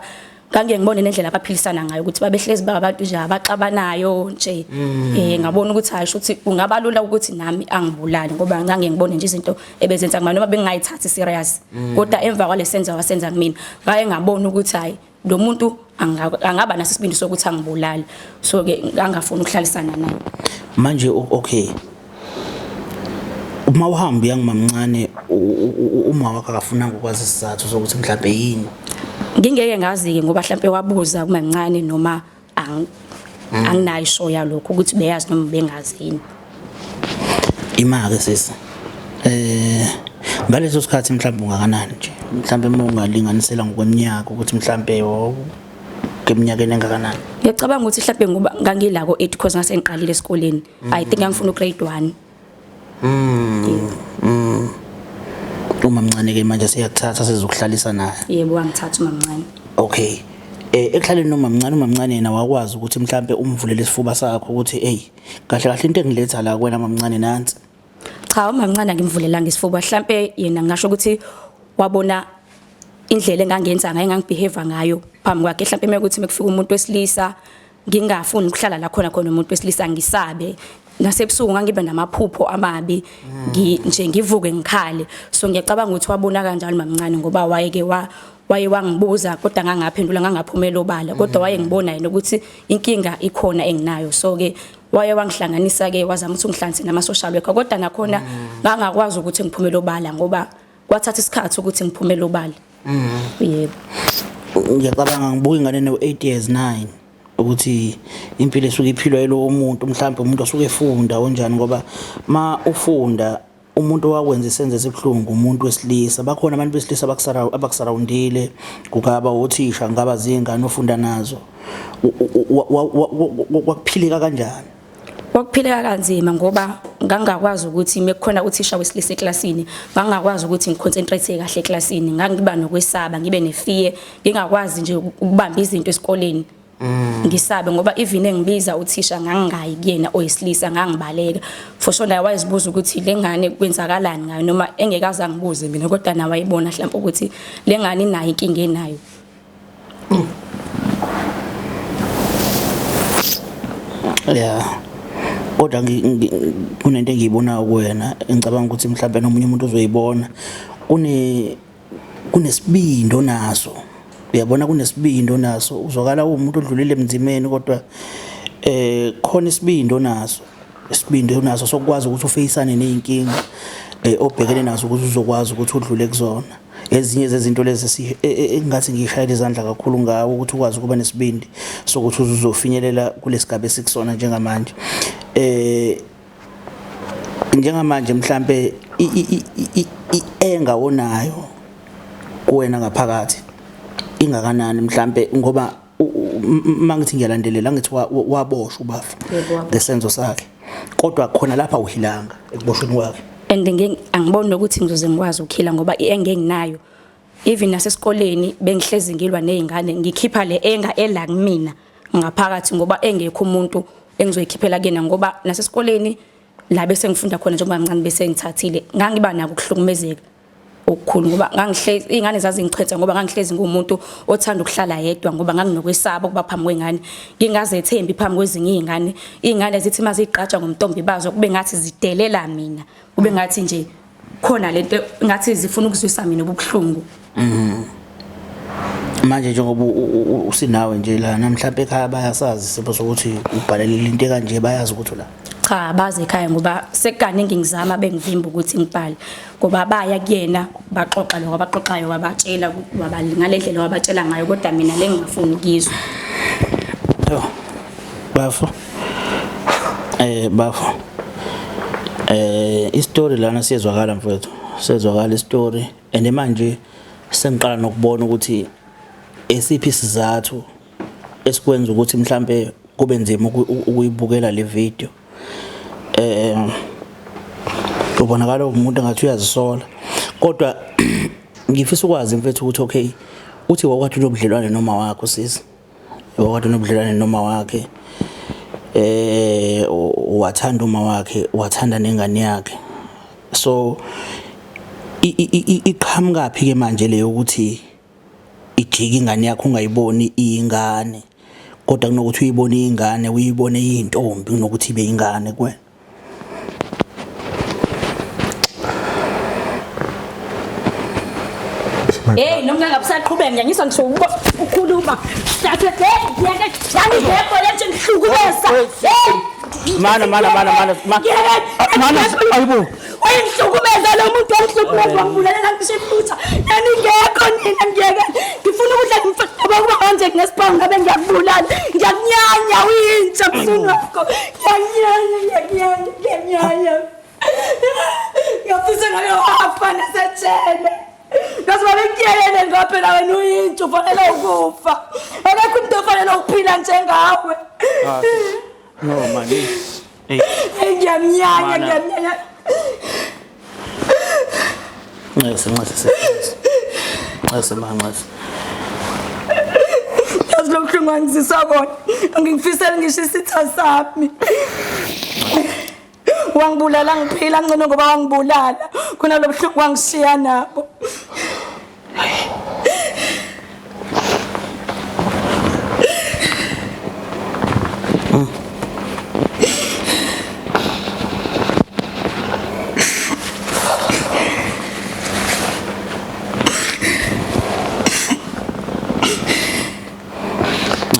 ngangiye ngibone nendlela abaphilisana ngayo ukuthi babehlezi babantu nje abaxabanayo nje. Ngabona ukuthi hayi, shuthi kungaba lula ukuthi nami angibulale, ngoba ngangiye ngibone nje izinto ebezenza kumina noma bengingayithathi serious. Kodwa emva kwalesenza wasenza kumina, ngaye ngabona ukuthi hayi, lo muntu angaba naso isibindi sokuthi angibulale. So ke ngangafuni ukuhlalisana naye. Manje okay, uma uhamba uyangimamncane, uma wakho akafunanga ukwazi isizathu sokuthi mhlawumbe yini? Ngingeke ngazi-ke ngoba mhlawumbe wabuza kumamncane noma anginayo isho yalokho ukuthi beyazi noma bengazi yini. Ima-ke sisi, ngaleso sikhathi mhlawumbe ungakanani nje, mhlawumbe uma ungalinganisela ngokweminyaka ukuthi mhlawumbe ngeminyakeni engakanani? Ngiyacabanga ukuthi mhlawumbe ngoba ngangila ko-8 because ngase ngiqalile esikoleni, I think ngangifuna u-grade 1. Uma mncane-ke manje seyakuthatha sezokuhlalisa naye? Yebo, wangithatha umamncane. Okay. Ekuhlaleni nomamncane, umamncane yena wakwazi ukuthi mhlambe umvulele isifuba sakho ukuthi hey, kahle kahle into engiletha la kuwena mamncane nansi? Cha, umamncane angimvulelanga isifuba. Mhlambe yena ngisho ukuthi wabona indlela engangenza ngayo, engangibehave ngayo phambi kwakhe. Mhlambe mekuthi mekufika umuntu wesilisa ngingafuni ukuhlala la khona khona umuntu wesilisa, ngisabe. Nasebusuku ngangibe namaphupho amabi, nje ngivuke ngikhale. So ngiyacabanga ukuthi wabona kanjalo mamncane ngoba wayeke waye wangibuza kodwa ngangaphendula, ngangaphumela obala, kodwa waye ngibona yena ukuthi inkinga ikhona enginayo. So ke waye wangihlanganisa ke, wazama ukuthi ungihlanganise nama social worker, kodwa nakhona ngangakwazi ukuthi ngiphumele obala ngoba kwathatha isikhathi ukuthi ngiphumele obala. Yebo. Ngiyacabanga ngibuka ingane no 8 years 9 ukuthi impilo esuke iphilwa yilowo muntu, mhlawumbe umuntu osuke efunda onjani, ngoba ma ufunda umuntu owakwenza isenzo esibuhlungu umuntu wesilisa, bakhona abantu besilisa abakusarawundile, kungaba othisha, kungaba zingane ofunda nazo. Kwakuphileka kanjani? Kwakuphileka kanzima ngoba ngangingakwazi ukuthi mekukhona uthisha wesilisa eklasini, ngangingakwazi ukuthi ngiconcentrate kahle eklasini, ngangiba nokwesaba, ngibe nefear, ngingakwazi nje ukubamba izinto esikoleni. Ngisabe ngoba even engibiza uthisha ngangingayi kuyena oyisilisa, ngangibaleka. For sure naye wayezibuza ukuthi le ngane kwenzakalani ngayo, noma engekaze angibuze mina, kodwa naye wayebona mhlawumbe ukuthi le ngane inayo inkinga enayo. Yeah. Kodwa kunento engiyibonayo kuwena engicabanga ukuthi mhlawumbe nomunye umuntu uzoyibona. Kunesibindi onaso. Uyabona, kunesibindi onaso. Uzwakala uwumuntu odlulile emzimeni, kodwa khona isibindi onaso. Isibindi onaso sokwazi ukuthi ufeyisane nezinkinga obhekene nazo ukuthi uzokwazi ukuthi udlule kuzona. Ezinye zezinto lezi engathi ngishayela izandla kakhulu ngawo ukuthi ukwazi ukuba nesibindi sokuthi uzofinyelela kulesigaba esikusona njengamanje. Njengamanje mhlambe i-anger onayo kuwena ngaphakathi ingakanani mhlambe, ngoba mangithi ngiyalandelela ngithi waboshwa ubafa ngesenzo sakhe, kodwa khona lapha uhilanga ekuboshweni kwakhe. And angiboni nokuthi ngizoze ngikwazi ukukhila ngoba i-anger enginayo Even nasesikoleni bengihlezi ngilwa nezingane ngikhipha le enga ela kumina ngaphakathi ngoba engekho umuntu engizoyikhiphela kuyena ngoba nasesikoleni la bese ngifunda khona njengoba ngincane bese ngithathile ngangiba nako ukuhlukumezeka okukhulu ngoba ngangihlezi iy'ngane zazingichitha ngoba ngangihlezi nguwumuntu othanda ukuhlala yedwa ngoba nganginokwesaba ukuba phambi kwey'ngane ngingazethembi phambi kwezinye iy'ngane iy'ngane zithi uma zigqaja ngomntombi bazo kube ngathi zidelela mina kube ngathi nje khona lento ngathi zifuna ukuzwisa mina ubuhlungu. Manje njengoba usinawe nje lana mhlawumbe ekhaya bayasazi isipho sokuthi ubhalelile into ekanje bayazi ukuthi la. Cha bazi ekhaya ngoba sekukaningi ngizama bengivimba ukuthi ngibhale ngoba baya kuyena baxoxa lokho abaxoxayo wabatshela ngale ndlela wabatshela ngayo kodwa mina le ngingafuni ukuyizwa. Yo. Bafo. Bafo. Istory lana siyezwakala mfowethu. Siyezwakala istory and manje sengiqala nokubona ukuthi esiphi isizathu esikwenza ukuthi mhlambe kube nzima ukuyibukela le video. Ubonakala umuntu engathi uyazisola. Kodwa ngifisa ukwazi mfethu ukuthi okay uthi wakwathi unobudlelwane noma wakho sisi. Wakade unobudlelwane noma wakhe. Wathanda uma wakhe, wathanda nengane yakhe. So iqhamuka phi ke manje leyo ukuthi ijike ingane yakho ungayiboni iyingane kodwa kunokuthi uyibone iyingane uyibone iyintombi kunokuthi ibe ingane kuwena. Hey noma ngabe usaqhubeka ngiyangizwa ngisho ukukhuluma. Thathe hey ngiyeke ngangingekho le nje ngihlukumeza. Hey Mana mana mana mana mana ayibo. Uyangihlukumeza lo muntu wangihlukumeza wangibulalela ngisho iphutha. Nangingekho nina ngiyeke. Ngifuna ukudla ngimfana kuba kanje ngesibhamu ngabe ngiyakubulala. Ngiyakunyanya uyintsha msunu wakho. Ngiyakunyanya ngiyakunyanya ngiyakunyanya. Ngiyafisa ngabe wafa nasejele. Ngaze babekuyelele ngoba phela wena uyintsha ufanele ukufa. Akekho umuntu ofanele ukuphila njengawe. No man. Hey. Ngiyamnyanya Mana. ngiyamnyanya. Nxese nxese. Nxese ma nxese. Yazi lo buhlungu angizisa kona. Angingifiseli ngisho isitha sami. Wangibulala ngiphila ngcono ngoba wangibulala. Khona lo buhlungu wangishiya nabo.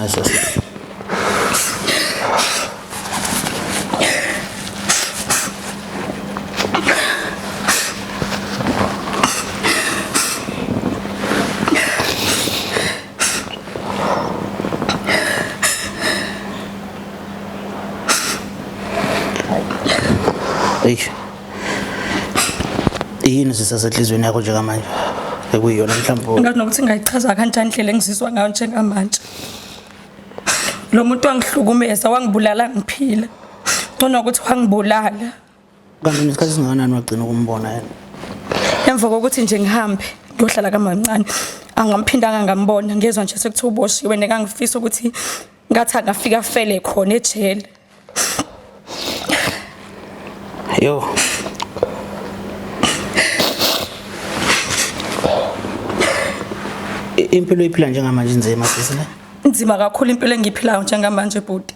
Nxese. Eish. Yini sisasenhlizweni yakho njengamanje? Ekuyiyona mhlawumbe Ngathi nokuthi ngayichaza kanjani indlela engizizwa ngayo njengamanje. Lo muntu wangihlukumeza wangibulala ngiphila. Ngcono ukuthi wangibulala. kanti nesikhathi singakanani wagcina ukumbona yena? Emva kokuthi nje ngihambe ngiyohlala kamancane angamphindanga ngambona ngezwa nje sekuthiwa uboshiwe nekangifisa ukuthi ngathi angafika afele khona ejele. Yo. Impilo iphila njengamanje inzima sisi ne? Inzima kakhulu impilo engiyiphilayo njengamanje bhuti.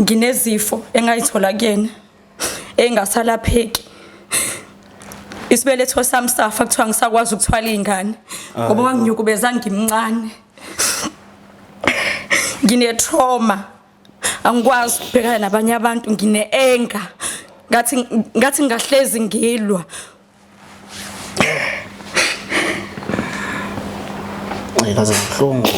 Nginezifo engayithola kuyena engasalapheki. Isibeletho sami safa kuthiwa ngisakwazi ukuthwala izingane ngoba wanginyukubeza ngimncane. Ngine trauma. Angikwazi ukubhekana nabanye abantu ngine anger. Ngathi ngathi ngingahlezi ngilwa. Kaze kubuhlungu.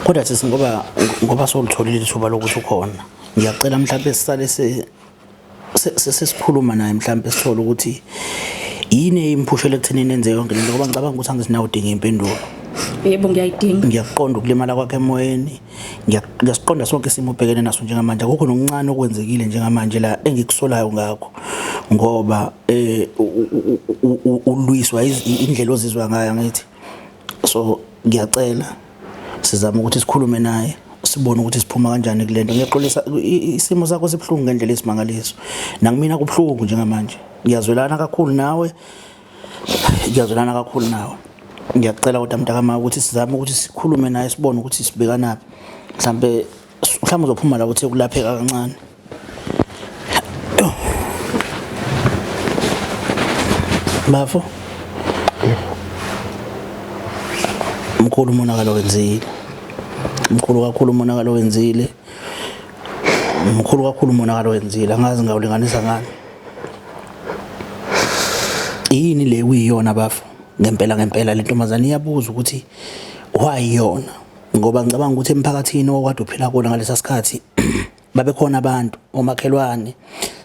Kodwa sisi ngoba ngoba solitholile ithuba lokuthi ukhona. Ngiyacela mhlawumbe sisale sesikhuluma naye mhlawumbe sithole ukuthi yini imphushele ekutheni nenze yonke lento ngoba ngicabanga ukuthi angisinawo udinga impendulo. Yebo ngiyayidinga. Ngiyakuqonda ukulimala kwakhe emoyeni. Ngiyasiqonda sonke isimo obhekene naso njengamanje. Akukho nokuncane okwenzekile njengamanje la engikusolayo ngakho. Ngoba ulwiswa indlela ozizwa ngayo ngithi. So ngiyacela sizame ukuthi sikhulume naye sibone ukuthi siphuma kanjani kule nto. Ngiyaxolisa, isimo sakho sibuhlungu ngendlela esimangaliso. Nakumina kubuhlungu njengamanje. Ngiyazwelana kakhulu nawe. Ngiyazwelana kakhulu nawe. Ngiyacela kodwa mntakama ukuthi sizame ukuthi sikhulume naye sibone ukuthi sibekanaphi. Mhlambe mhlawumbe uzophuma la uthi ukulapheka kancane. Bafo. Mkhulu umonakalo wenzile. Mkhulu kakhulu umonakalo wenzile. Mkhulu kakhulu umonakalo wenzile. Angazi ngawulinganisa ngani. Yini le kuyiyona bafo? Ngempela ngempela le ntombazane iyabuza ukuthi why yona? Ngoba ngicabanga ukuthi emphakathini owakade uphila kuwona ngalesa sikhathi babekhona abantu omakhelwane,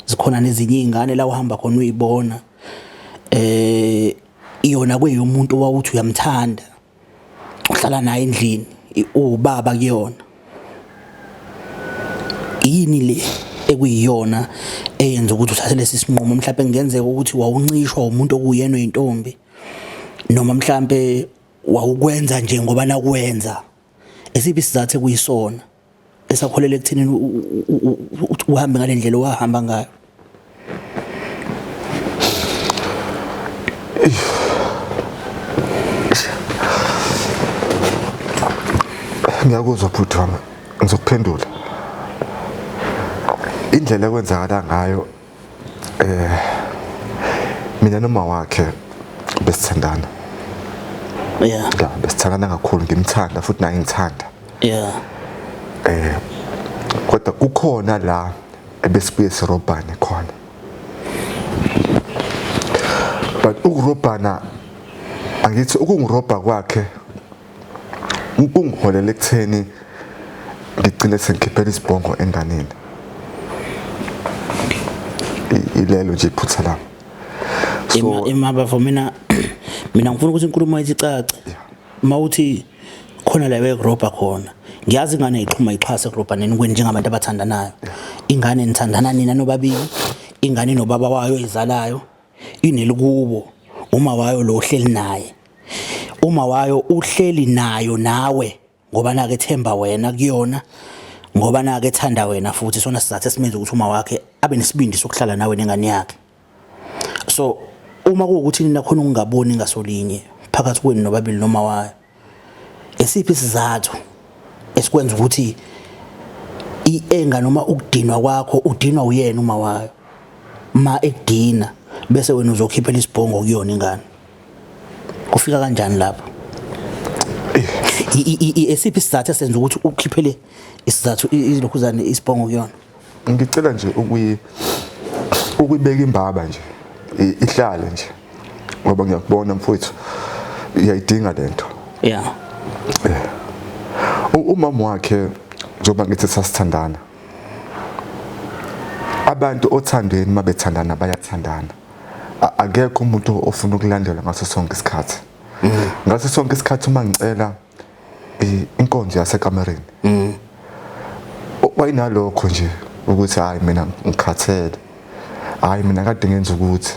zikhona nezinye iy'ngane la uhamba khona uyibona iyona kweyomuntu owawuthi uyamthanda uhlala naye endlini uwubaba kuyona. Yini le ekuyiyona eyenza ukuthi uthathe lesi sinqumo? Mhlawumbe kungenzeka ukuthi wawuncishwa umuntu okuyena oyintombi, noma mhlampe wawukwenza nje ngoba nakwenza. Esiphi isizathu ekuyisona esakholela ekuthenini uhambe ngale ndlela owahamba ngayo? Ngiyakuzwa bhuti wami, ngizokuphendula. Indlela ekwenzakala ngayo mina noma wakhe besithandana. Yeah. Ya, besithandana kakhulu, ngimthanda futhi naye ngithanda. Yeah. Kodwa kukhona la ebesibuye sirobhane khona. But ukurobhana, angithi ukungirobha kwakhe kungiholela ekutheni ngigcine sengikhiphela isibhongo enganeni. Ilelo nje iphutha lami. So ima bafo, mina ngifuna ukuthi inkulumo yethu icace. Uma uthi khona la bekurobha khona, ngiyazi ingane ixhuma ixhase ekurobhaneni kwenu njengabantu abathandanayo. Ingane nithandana nina nobabili, ingane nobaba wayo ezalayo, inelikubo, uma wayo lo ohleli naye. Uma wayo uhleli nayo nawe ngoba nake ethemba wena kuyona, ngoba nake ethanda wena futhi sona sizathu esimenza ukuthi uma wakhe abe nesibindi sokuhlala nawe nengane yakhe. So uma kuwukuthi nina khona ukungaboni ngasolinye phakathi kwenu nobabili noma wayo, esiphi isizathu esikwenza ukuthi ienga noma ukudinwa kwakho udinwa uyena uma wayo ma ekudina bese wena uzokhiphela isibhongo kuyona ingane? Kufika kanjani lapho? Esiphi isizathu esenza ukuthi ukhiphele isizathu ilokhuzane isibhongo kuyona? Ngicela nje ukuyibeka imbaba nje, ihlale nje, ngoba ngiyakubona mfowethu uyayidinga lento. Yeah. Umama wakhe njengoba ngithi sasithandana, abantu othandweni mabethandana bayathandana. Akekho umuntu ofuna ukulandelwa ngaso sonke isikhathi. Ngaso sonke isikhathi uma ngicela inkonzo yasekamereni, wayinalokho nje ukuthi hayi mina ngikhathele, hayi mina kade ngenza ukuthi,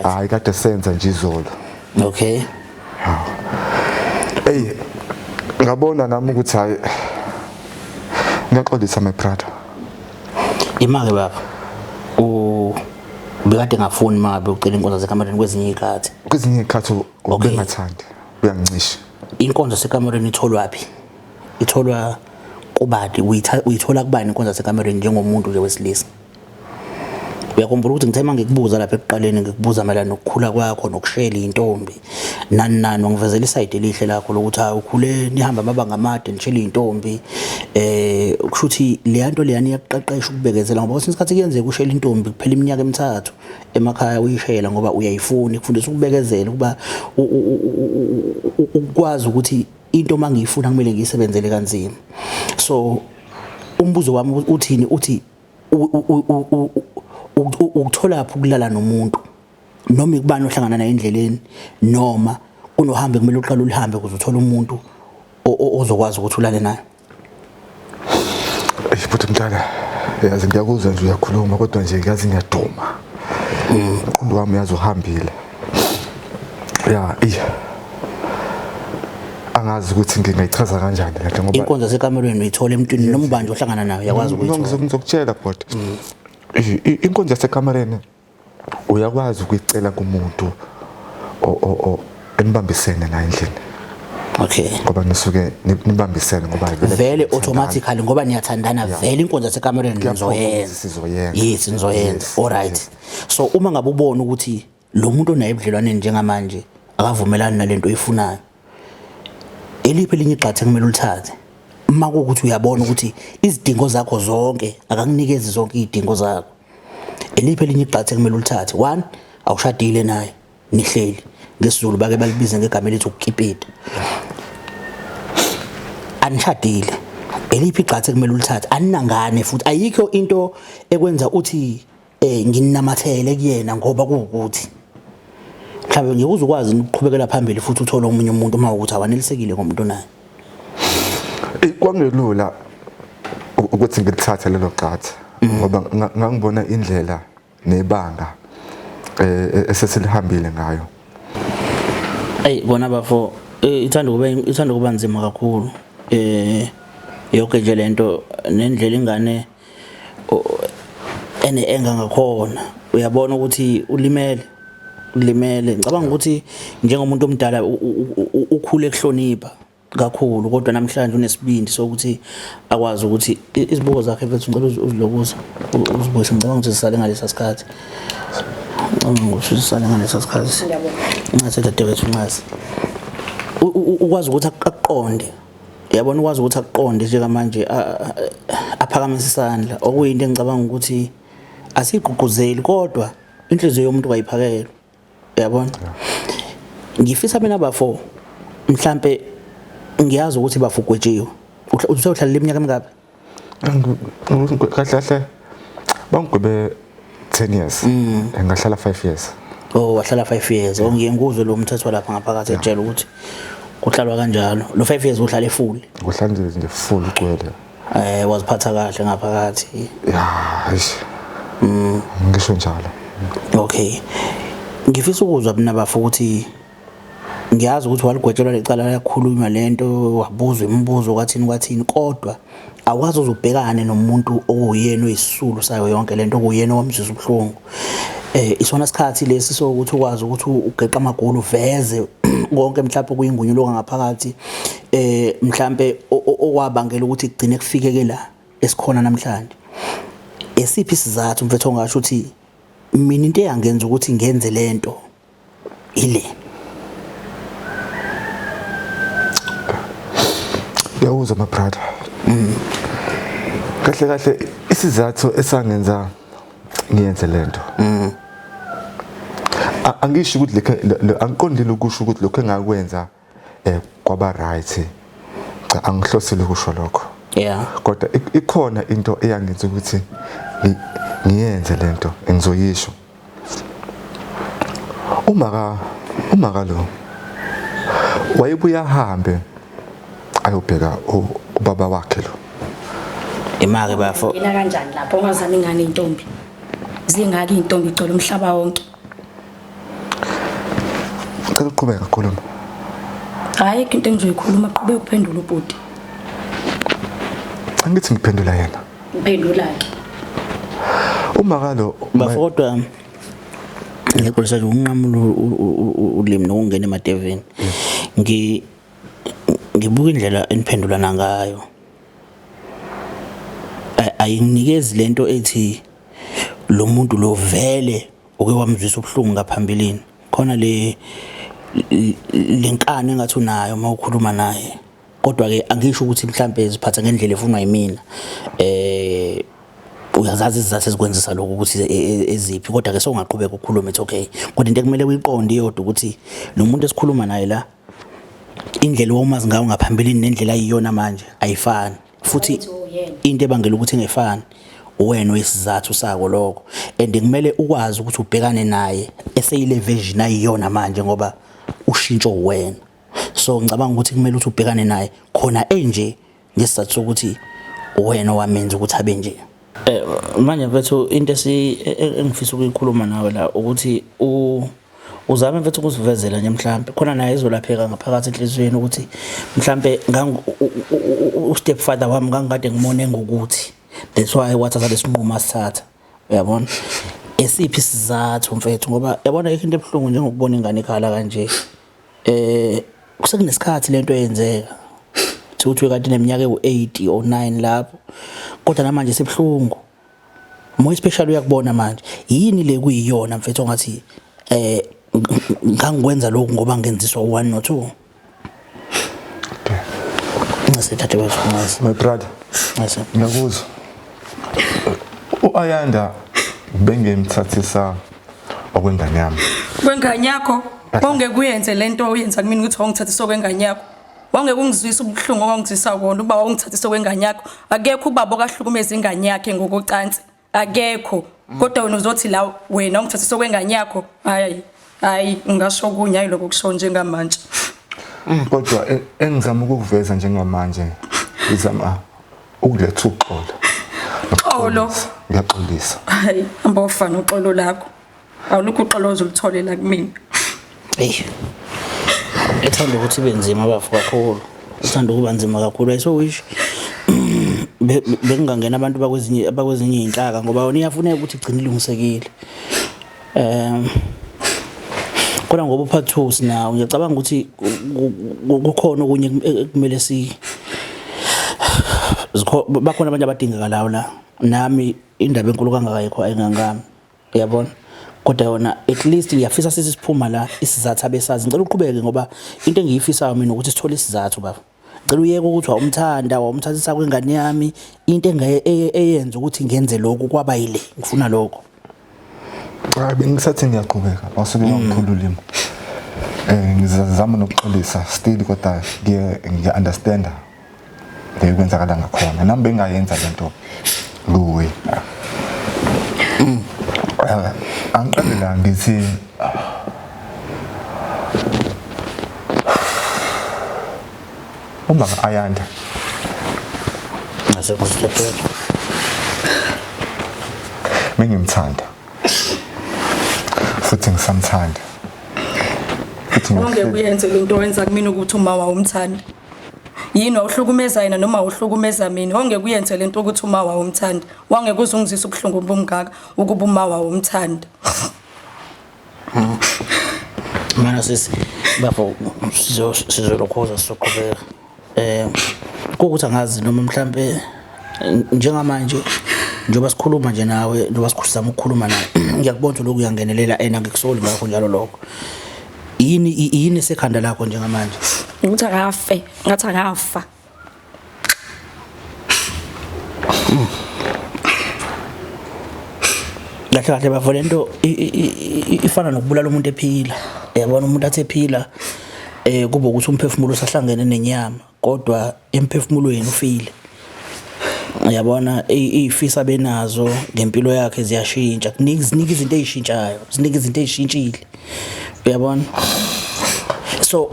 hayi kade senza nje izolo. Okay. Ey, ngabona nami ukuthi hayi ngiyaxolisa my brother. Imake baba, ubekade ngafuni mangabe ucela inkonzo zasekamereni kwezinye izikhathi? Kwezinye izikhathi ubengathandi, uyangicisha. Inkonzo yasekamereni itholwaphi? Itholwa kubani? Uyithola kubani inkonzo yasekamereni njengomuntu nje wesilisa? Uyakhumbula ukuthi ngithe mangikubuza lapha ekuqaleni, ngikubuza mayelana nokukhula kwakho nokushela intombi nani nani, wangivezela isayidi elihle lakho lokuthi hayi ukhule nihamba amabanga amade nishela intombi. Kusho ukuthi leya nto leyani iyakuqeqesha ukubekezela, ngoba kwesinye isikhathi kuyenzeka ushela intombi kuphela iminyaka emithathu emakhaya uyishela ngoba uyayifuna. Ikufundisa ukubekezela, ukuba ukwazi ukuthi into mangiyifuna kumele ngiyisebenzele kanzima. So umbuzo wami uthini? Uthi ukutholaphi ukulala nomuntu noma ikubani ohlangana naye endleleni, noma kunohambe kumele uqale ulihambe ukuze uthole umuntu ozokwazi ukuthi ulale naye? Eish bhuti mdala, yazi ngiyakuzwa nje uyakhuluma, kodwa nje ngiyazi ngiyaduma. Umqondo wami uyazi uhambile. Ya, iya. Angazi ukuthi ngingayichaza kanjani lento ngoba Inkonzo yasekamerweni uyithola emntwini noma ubani ohlangana nayo uyakwazi No, ukuyithola. ngizokutshela bhuti. Inkonzo yasekamereni uyakwazi ukuyicela kumuntu o enibambisene naye endlini. Okay. Ngoba nisuke nibambisene ngoba vele automatically ngoba niyathandana vele inkonzo yasekamereni Kuyaphoqa ukuthi nizoyenza. sizoyenza. Yes, nizoyenza. Yes, All right. yes. So uma ngabe ubona ukuthi lo muntu onaye ebudlelwaneni njengamanje akavumelani nalento oyifunayo, eliphi elinye igxathu ekumele ulithathe? Uma kuwukuthi uyabona ukuthi izidingo zakho zonke akakunikezi zonke izidingo zakho, eliphi elinye igxathu ekumele ulithathe? One, awushadile naye, nihleli ngesiZulu bake balibize ngegama elithi ukukipita, anishadile, eliphi igxathu ekumele ulithathe? Aninangane futhi ayikho into ekwenza uthi nginamathele kuyena ngoba kuwukuthi mhlawumbe ngeke uze ukwazi ukuqhubekela phambili futhi uthole omunye umuntu uma ukuthi awanelisekile ngomuntu onaye. Kwangelula ukuthi ngilithathe lelo gxathu ngoba ngangibona indlela nebanga esesilihambile ngayo. Ey bona bafo, ithanda ukuba nzima kakhulu yonke nje lento nendlela ingane ene enga ngakhona, uyabona ukuthi ulimele. Ngicabanga ukuthi njengomuntu omdala ukhule ekuhlonipha kakhulu, kodwa namhlanje unesibindi sokuthi akwazi ukuthi izibuko zakhe mfethu ngicela uzilokuza uzibuyise. Ngicabanga ukuthi sisale ngalesa sikhathi. Ngicabanga ukuthi sisale ngalesa sikhathi. Ngiyabonga. Ncase dadewethu, ncase. Ukwazi ukuthi akuqonde. Uyabona, ukwazi ukuthi akuqonde njengamanje aphakamise isandla, okuyinto engicabanga ukuthi asigqugquzeli, kodwa inhliziyo yomuntu kayiphakelwa. Uyabona? Ngifisa mina bafo mhlambe ngiyazi ukuthi bafo ugwetshiwe. Usewuhlalele iminyaka emingaphi? Kahle kahle bangigwebe 10 years. Ngahlala 5 years. Oh, wahlala 5 years. Oh, ngiye ngikuzwe lo mthetho lapha ngaphakathi ejele ukuthi kuhlalwa kanjalo. Lo 5 years uhlale full. Kuhlala nje full ugcwele. Waziphatha kahle ngaphakathi. Ya, eish. Ngisho njalo. Okay. Ngifisa ukuzwa mina bafo ukuthi ngiyazi ukuthi waligwetshelwa lecala, lakhulunywa lento, wabuzwa imibuzo kwathini kwathini, kodwa awukwazi uzubhekane nomuntu okuyena oyisisulu sayo yonke lento, okuyena owamzwisa ubuhlungu. Isona sikhathi lesi sokuthi ukwazi ukuthi ugeqa amagulu uveze konke mhlawumbe kuyingunyuluka ngaphakathi, mhlambe okwabangela ukuthi kugcine kufikeke la esikhona namhlanje. Esiphi isizathu mfethu ongasho ukuthi mina into eyangenza ukuthi ngenze lento ile? Ngiyakuzwa my brother. Kahle kahle isizathu esangenza ngiyenze lento. Angisho ukuthi angiqondile ukusho ukuthi lokho engakwenza kwaba right. Cha, angihlosile ukusho lokho. Kodwa ikhona into eyangenza ukuthi ngiyenze lento engizoyisho. Uma lo wayebuya ahambe ayobheka ubaba wakhe lo. Imake bafo. Yena kanjani lapho ungazami ingane intombi? Zingaki intombi igcwele umhlaba wonke? Ngicela uqhubeke khuluma. Hayi, into engizoyikhuluma, qhubeka uphendule ubhuti. Angithi ngiphendula yena. Uphendula ke. Uma kalo bafo, kodwa ngixolisa nje ukunqamula ulimi nokungena emadeveni. Ngibuka indlela eniphendulana ngayo. Ayinginikezi lento ethi lo muntu lo vele uke wamzwisa ubuhlungu ngaphambilini. Khona le lenkani engathi unayo uma ukhuluma naye. Kodwa ke angisho ukuthi mhlambe ziphatha ngendlela efunwa yimina. Uyazazi izizathu ezikwenzisa lokho ukuthi eziphi, kodwa ke sewungaqhubeka ukukhuluma, it's okay. Kodwa into ekumele uyiqonde iyodwa ukuthi lo muntu esikhuluma naye la, indlela owumazi ngayo ngaphambilini nendlela ayiyona manje ayifani. Futhi into ebangela ukuthi ingefani uwena oyisizathu sako lokho, and kumele ukwazi ukuthi ubhekane naye eseyile version ayiyona manje ngoba ushintsho uwena. So ngicabanga ukuthi kumele ukuthi ubhekane naye khona enje ngesizathu sokuthi uwena owamenza ukuthi abe nje. Eh manje mfethu into esi e, e, engifisa ukuyikhuluma nawe la ukuthi u uzame mfethu ukusivezela nje mhlambe khona naye izolapheka ngaphakathi enhliziyweni ukuthi mhlambe u stepfather wami ngangikade ngimone ngokuthi that's why wathatha lesinqumo asithatha uyabona esiphi isizathu mfethu ngoba yabona yikho into ebuhlungu njengokubona ingane ikhala kanje eh kusekunesikhathi lento eyenzeka ukuthi kanti neminyaka ewu-8 or 9 lapho kodwa namanje sebuhlungu more especially uyakubona manje yini le kuyiyona mfethu ongathi eh ngangikwenza lokhu ngoba ngenziswa u1 no 2 Ncese dadewethu ncese. My brother. Ncese. Ngiyakuzwa. U-Ayanda bengimthathisa okwengane yami. Kwengane yakho wawungeke uyenze lento oyenza kumina ukuthi wawungithathisa okwengane yakho. Wawungeke ungizwise ubuhlungu owangizwisa kona uba wawungithathisa okwengane yakho. Akekho ubaba okahlukumeza ingane yakhe ngokocansi. Akekho. Kodwa wena uzothi la wena ungithathisa okwengane yakho. Hayi. Hayi ungasho kunye hayi lokho kusho njengamanje. Kodwa engizama ukukuveza njengamanje ngizama ukuletha uxolo. Xolo. Ngiyaxolisa. Hayi hamba ofana uxolo lakho. Awulukho uxolo ozolutholela kumina. Eyi. Ethanda ukuthi ibe nzima bafo kakhulu. Ithanda ukuba nzima kakhulu. I so wish bekungangena abantu bakwezinye abakwezinye izinhlaka ngoba yona iyafuneka ukuthi igcine ilungisekile. Kodwa ngoba upart 2 sinawo ngiyacabanga ukuthi kukhona okunye ekumele si bakhona abantu abadingeka lawo la. Nami indaba enkulu kangaka ayikho ayingangami. Uyabona? Kodwa yona at least ngiyafisa sithi siphuma la isizathu abesazi. Ngicela uqhubeke ngoba into engiyifisayo mina ukuthi sithole isizathu baba. Ngicela uyeke ukuthi wawumthanda wawumthathisa kwengane yami into eyenza ukuthi ngenze lokhu kwaba yile ngifuna lokho. Cha bengisathi ngiyaqhubeka wasuke wangiphula ulimi. Ngizama nokuxolisa still kodwa ngiye ngiya understand le kwenzakala ngakhona. Nami bengayenza lento kuwe. Angiqale la ngithi uma Ayanda Ngasekuzithathela. Bengimthanda futhi ngisamthanda futhi Wawungeke uyenze lento owenza kumina ukuthi uma wawumthanda. Yini wawuhlukumeza yena noma wawuhlukumeza mina? Wawungeke uyenze lento ukuthi uma wawumthanda. Wawungeke uze ungizwise ubuhlungu obungaka ukuba uma wawumthanda. Mana sisi bafo sizolokhoza sizoqhubeka. Kuwukuthi angazi noma mhlambe njengamanje njengoba sikhuluma nje nawe njengoba sizama ukukhuluma nawe ngiyakubona ukuthi lokhu uyangenelela and angikusoli ngakho njalo lokho. Yini yini esekhanda lakho njengamanje? Ukuthi akafe, ngathi akafa. Kahle kahle bafo lento ifana nokubulala umuntu ephila. Uyabona umuntu athi ephila kube ukuthi umphefumulo usahlangene nenyama kodwa emphefumulweni ufile. Uyabona izifisa benazo ngempilo yakhe ziyashintsha. Kuningi ziningi izinto ezishintshayo, ziningi izinto ezishintshile. Uyabona? So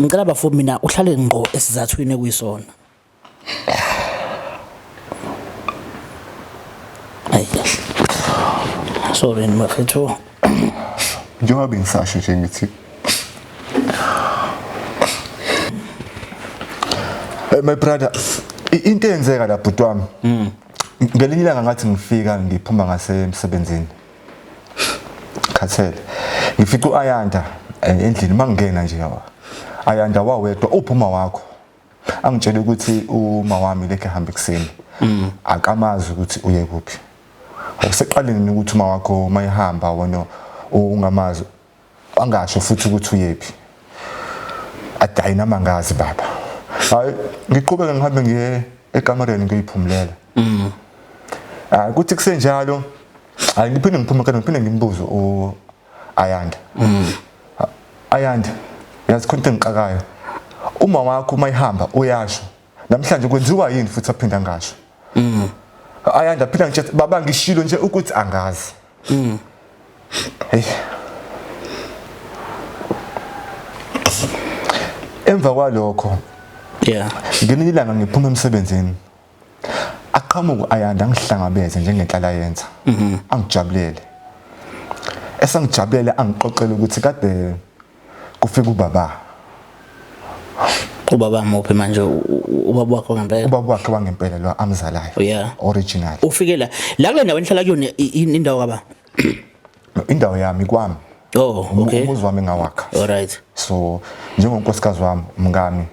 ngicela bafo mina uhlale ngqo esizathwini ekuyisona. Ayi. Sorry bafethu. Njengoba bengisasho nje ngithi my brother, into eyenzeka la bhuti wami. Ngelinye ilanga ngathi ngifika ngiphuma ngasemsebenzini. Khathele. Ngifica uAyanda endlini mangena nje yawa. Ayanda wawedwa uphuma wakho. Angitshela ukuthi uma wami lekhe hamba ekuseni. Akamazi ukuthi uye kuphi. Awuseqaleni ukuthi uma wakho mayihamba wona ungamazi angasho futhi ukuthi uyephi. Adayi nami angazi baba. Hayi ngiqhubeke ngihambe ngiye ekamereni ngiyiphumulela. Hayi kuthi kusenjalo hayi ngiphinde ngiphume kana ngiphinde ngimbuze u Ayanda. Ayanda yazi khona into engixakayo. Uma wakho uma ihamba uyasho. Namhlanje kwenziwa yini futhi aphinda ngasho. Ayanda phela ngitshela baba ngishilo nje ukuthi angazi. Hey. Emva kwalokho Yeah. ngelinye ilanga ngiphuma emsebenzini. Aqhamuke Ayanda angihlangabeze njengenhlala yenza. Angijabulele. Esangijabulele angixoxele ukuthi kade kufika ubaba. Ubaba muphi manje ubaba wakho ngempela? Ubaba wakhe wangempela lo amzalayo. Yeah. Original. Ufike la la kule ndawo enihlala kuyona indawo kaba? Indawo yami kwami. Oh, okay. Umuzi wami ngawakha. All right. So njengonkosikazi wami umkami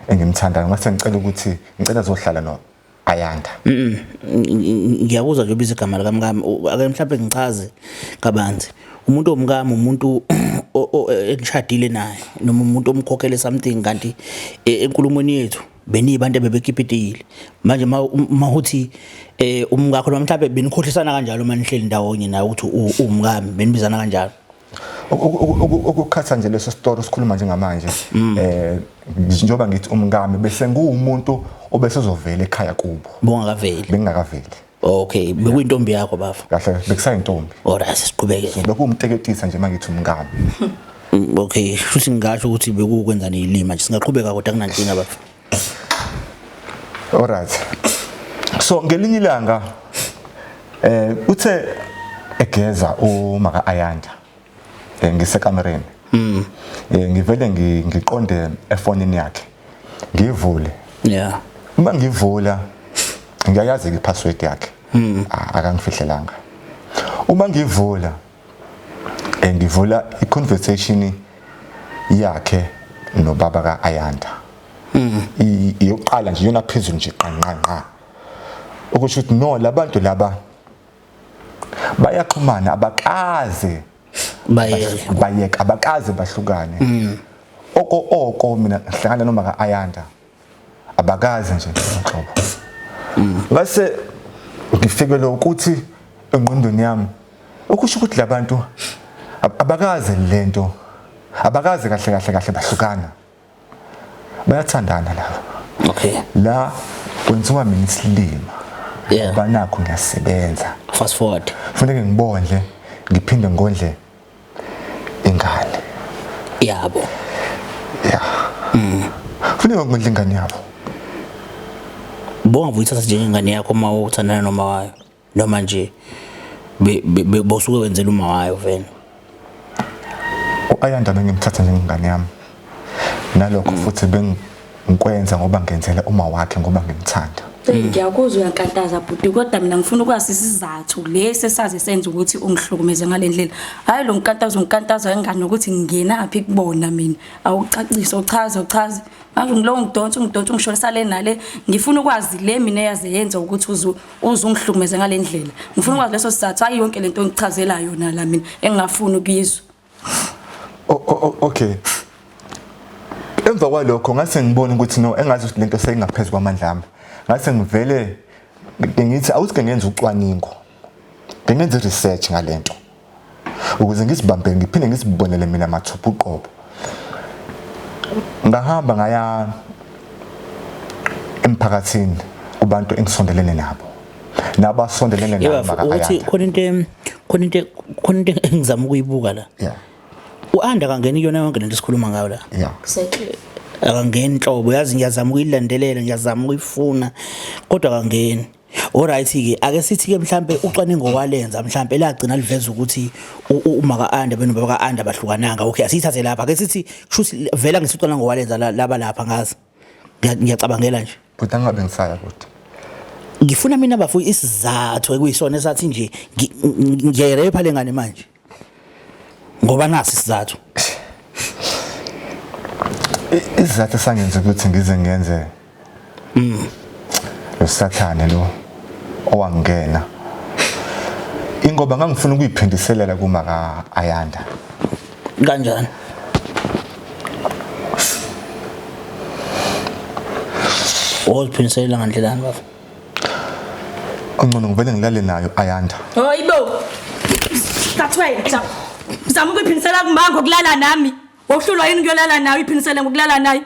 engimthandayo ngase ngicela ukuthi ngicela zohlala no Ayanda. Ngiyakuzwa nje ubiza igama likamkami ake mhlawumbe ngichaze kabanzi. Umuntu omkami umuntu enishadile naye noma umuntu omkhokhele something kanti enkulumweni yethu beniyibantu ebebekipitile. Manje uma uthi umkakho noma mhlawumbe benikhohlisana kanjalo uma nihleli ndawonye naye ukuthi uwumkami benibizana kanjalo. Ukukhatha nje leso story sikhuluma njengamanje njengoba ngithi umkami bese nguwumuntu obesezovela ekhaya kubo. Bongakaveli. Bengingakaveli. Okay, bekuyintombi yakho bafo. Kahle bekusayintombi. Alright, siqhubeke. So bekumteketisa nje mangithi umkami. Okay, futhi ngingasho ukuthi bekukwenza nezilima nje singaqhubeka kodwa kunankinga bafo. Alright. So ngelinye ilanga uthe egeza uma kaAyanda ngisekamereni. Ngivele ngiqonde efonini yakhe. Ngivule. Yeah. Uma ngivula ngiyayazi ipassword yakhe. Akangifihlelanga. Uma ngivula ngivula iconversation yakhe nobaba kaAyanda. Iyoqala nje yona phezulu nje qanqanqa. Ukusho ukuthi no labantu laba bayaxhumana abakaze bayeka abakaze bahlukane. Oko mina ngihlangana noma kaAyanda abakaze nje nhlobo. Bese ngifike lokuthi engqondweni yami ukusho ukuthi labantu abakaze lento abakaze kahle kahle kahle bahlukana. Bayathandana laba. Okay. La kwenziwa mina isilima. Yeah. Banakho ngiyasebenza. Fast forward. Kufanele ngibondle ngiphinde ngondle ingane. Yabo. Yeah. Kufanele ngondle ingane yabo. Bonga vuyithatha njengengane yakho uma uthandana noma wayo noma nje bosuke wenzela uma wayo vele. uAyanda bengimthatha njengengane yami. Nalokho futhi bengikwenza ngoba ngenzela uma wakhe ngoba ngimthanda. Ngiyakuzwa uyankantaza bhuti kodwa mina ngifuna ukwazi isizathu lesi esaze senza ukuthi ungihlukumeze ngale ndlela. Hayi lo nkantazo unkantaza ingane ukuthi ngingenaphi kubona mina. Awucacise uchaze uchaze. Manje ngilowo ngidonsa ungidonsa ungishonisa le nale ngifuna ukwazi le mina eyaze yenza ukuthi uzungihlukumeze ngale ndlela. Ngifuna ukwazi leso sizathu hayi yonke lento ongichazela yona la mina engingafuni ukuyizwa. Okay. Emva kwalokho ngase ngibona ukuthi no engazi ukuthi lento seyingaphezulu kwamandla ami. Ngase ngivele ngithi awuthi ngenze ucwaningo. Ngenze research ngalento. Ukuze ngizibambe ngiphinde ngizibonele mina mathupha uqobo. Ngahamba ngaya emphakathini kubantu engisondelene nabo. Nabasondelene nabo ukuthi khona into engizama ukuyibuka la. Yeah. uAnda kangeni kuyona yonke lento esikhuluma ngayo la. Yeah. Exactly. Akangeni inhlobo yazi ngiyazama ukuyilandelela ngiyazama ukuyifuna kodwa akangeni. Alright ke ake sithi ke mhlambe ucwaningo walenza mhlambe lagcina liveza ukuthi uma kaAnda benobaba kaAnda bahlukananga. Okay asiyithathe lapha ake sithi kushuthi vela ngisicwaningo walenza laba lapha ngazi. Ngiyacabangela nje. Kodwa ngabe ngisaya kodwa. Ngifuna mina bafu isizathu ekuyisona esathi nje ngiyayirepha lengane manje. Ngoba nasi isizathu. Isizathu esangenza ukuthi ngize ngenze lo sathane lo owangena. Ingoba ngangifuna ukuyiphindiselela kuma kaAyanda. Kanjani? Oziphindiselela ngandlelani baba? Ongcono ngivele ngilale nayo Ayanda. Hayibo. Thathwe. Zama ukuyiphindisela kumama ngokulala nami. Wokuhlulwa yini kuyolala nawe uyiphindisele ngokulala naye?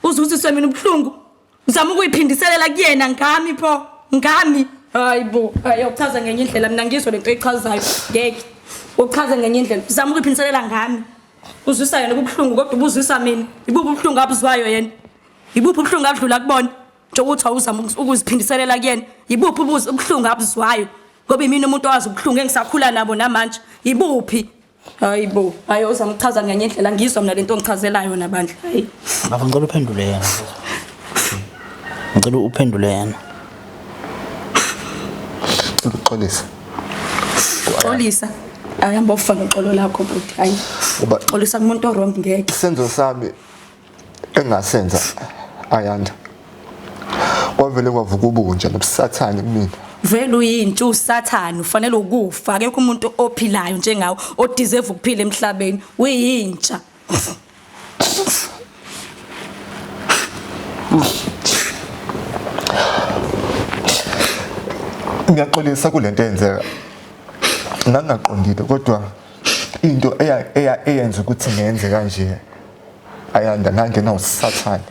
Uzuziswe mina ubuhlungu. Uzama ukuyiphindiselela kuyena ngami pho. Ngami. Hayibo. Hayi uchaza ngenye indlela mina ngizwe lento oyichazayo. Ngeke. Uchaze ngenye indlela. Uzama ukuyiphindiselela ngami. Uzwisa yena ubuhlungu kodwa ubuzwisa mina. Ibuphi ubuhlungu abuzwayo yena? Ibuphi ubuhlungu abudlula kubona? Njengokuthi awuzama ukuziphindiselela kuyena. Yibuphi ubuhlungu abuzwayo? Ngoba imina umuntu owazi ubuhlungu engisakhula nabo namanje. Yibuphi? Hayibo, hayi uzama ukuchaza ngenye indlela ngizwa mina lento ongichazelayo yona bandla. Hayi. Bafo ngicela uphendule yena. Ngicela uphendule yena. Ngicela ukuxolisa. Xolisa. Ayihamba ufa noxolo lakho bhuti. Hayi. Ngoba Xolisa kumuntu owrong ngeke. isenzo sami engasenza Ayanda kwavele kwavuka ubunja nobusathane kumina. Vele uyintsha usathane ufanele ukufa akekho umuntu ophilayo njengawe odeserve ukuphila emhlabeni uyintsha. Ngiyaxolisa kulento eyenzeka. Ngangingaqondile kodwa into eyenza ukuthi ngenze kanje Ayanda ngangena usathane.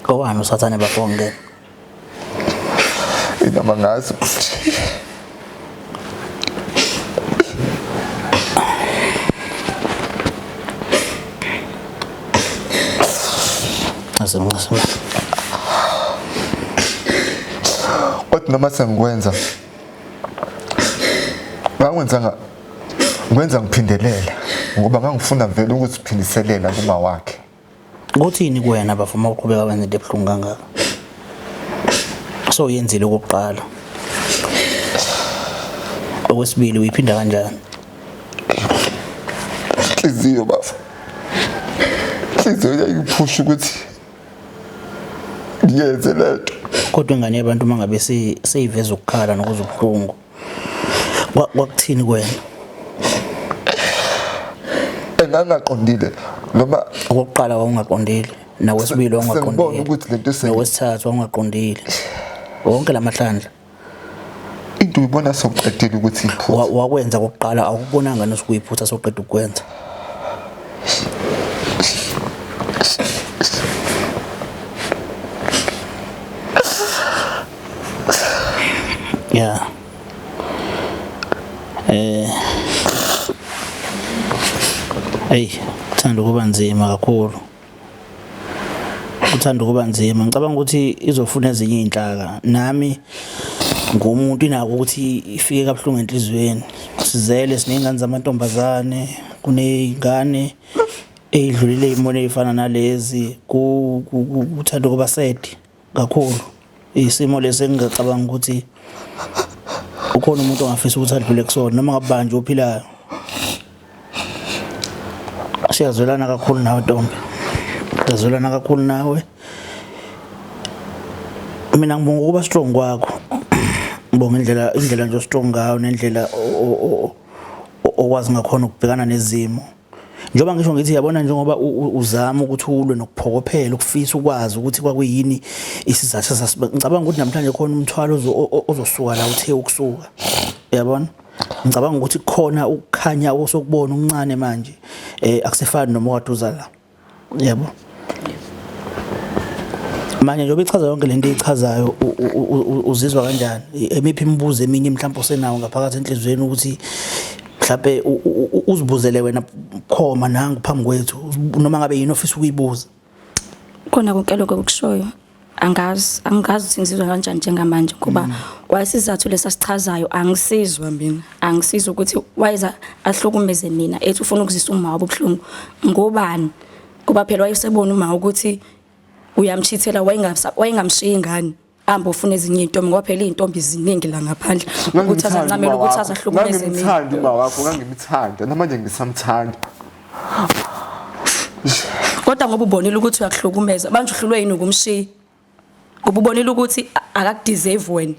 Kowani usathane bafo ngeke. Inoma ngazi. Kodwa noma sengikwenza ngangwenza ngwenza ngiphindelela ngoba ngangifuna vele ukuziphindiselela kuma wakhe. Kuthini kuwena bafo uma uqhubeka wenza into ebuhlungu kangaka? So uyenzile okokuqala. Okwesibili uyiphinda kanjani? Inhliziyo bafo. Inhliziyo yayiphusha ukuthi ngiyenze lento. Kodwa ingane yabantu uma ngabe seyiveza ukukhala nokuzwa ubuhlungu kwakuthini kuwena? Engangaqondile noma okokuqala wawungaqondile nakwesibili sengibona wawungaqondile ukuthi lento nokwesithathu wawungaqondile wonke lamahlandla into uyibona sokuqedile ukuthi iphutha wakwenza kokuqala awukubonanga nosukuyiphutha soqeda ukwenza. Yeah. Hey, kuthanda ukuba nzima kakhulu. Kuthanda ukuba nzima. Ngicabanga ukuthi izofuna ezinye izinhlaka. Nami ngumuntu inako ukuthi ifike kabuhlungu enhliziyweni. Sizele siney'ngane zamantombazane, kuney'ngane ey'dlulile ey'mweni ey'fana nalezi. Kuthanda ukuba sad kakhulu. Isimo lesi engingacabanga ukuthi ukhona umuntu ongafisa ukuthi adlule kusona noma ngabe bani nje ophilayo. Siyazwelana kakhulu nawe ntombi. Siyazwelana kakhulu nawe. Mina ngibonga ukuba strong kwakho. Ngibonga indlela nje strong ngayo nendlela okwazi ngakhona ukubhekana nezimo. Njengoba ngisho ngithi yabona njengoba uzama ukuthi ulwe nokuphokophela ukufisa ukwazi ukuthi kwakuyini isizathu sasibe ngicabanga ukuthi namhlanje khona umthwalo ozosuka la uthe ukusuka. Uyabona? Ngicabanga ukuthi kukhona ukukhanya osokubona okuncane manje akusefani noma kade uza la. Yabo. Manje njengoba ichaza yonke lento eyichazayo uzizwa kanjani? Emiphi imibuzo eminye mhlawumbe osenawo ngaphakathi enhliziyweni ukuthi mhlawumbe uzibuzele wena khoma nangu phambi kwethu noma ngabe yini ofisa ukuyibuza? Khona konke lokho okushoyo angazi angazi ukuthi ngizizwa kanjani njengamanje ngoba kwasizathu lesasichazayo angisizwa mina angisizwa ukuthi wayeza ahlukumeze mina ethi ufuna ukuzisa uma wabo ubuhlungu ngobani ngoba phela wayesebona uma ukuthi uyamchithela wayengamshiyi ingane ahambe ufuna ezinye iy'ntombi ngoba phela iy'ntombi ziningi la ngaphandle ukuthi azancamela ukuthi azahlukumeze mina. Ngangimthanda uma wakho, ngangimthanda namanje ngisamthanda. Kodwa ngoba ubonile ukuthi uyakuhlukumeza manje uhlulwe yini ukumshiya ngoba ubonile ukuthi akakudeserve wena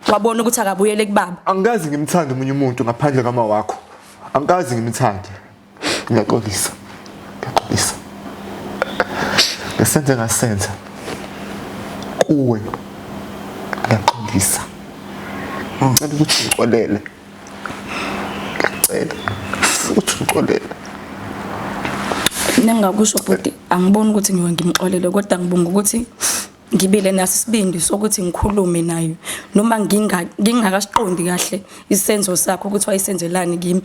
wabona ukuthi akabuyele kubaba. Angikaze ngimthande omunye umuntu ngaphandle kama wakho, angikaze ngimthande. Ngiyaxolisa, ngiyaxolisa ngesenze ngasenza kuwe, ngiyaxolisa. Ngicela ukuthi ngixolele, ngiyacela ukuthi ngixolele. Mina ngingakusho bhuti, angiboni ukuthi ngiyoke ngimxolele kodwa ngibonga ukuthi ngibile naso isibindi sokuthi ngikhulume naye noma ngingakasiqondi kahle isenzo sakhe ukuthi wayesenzelani kimi.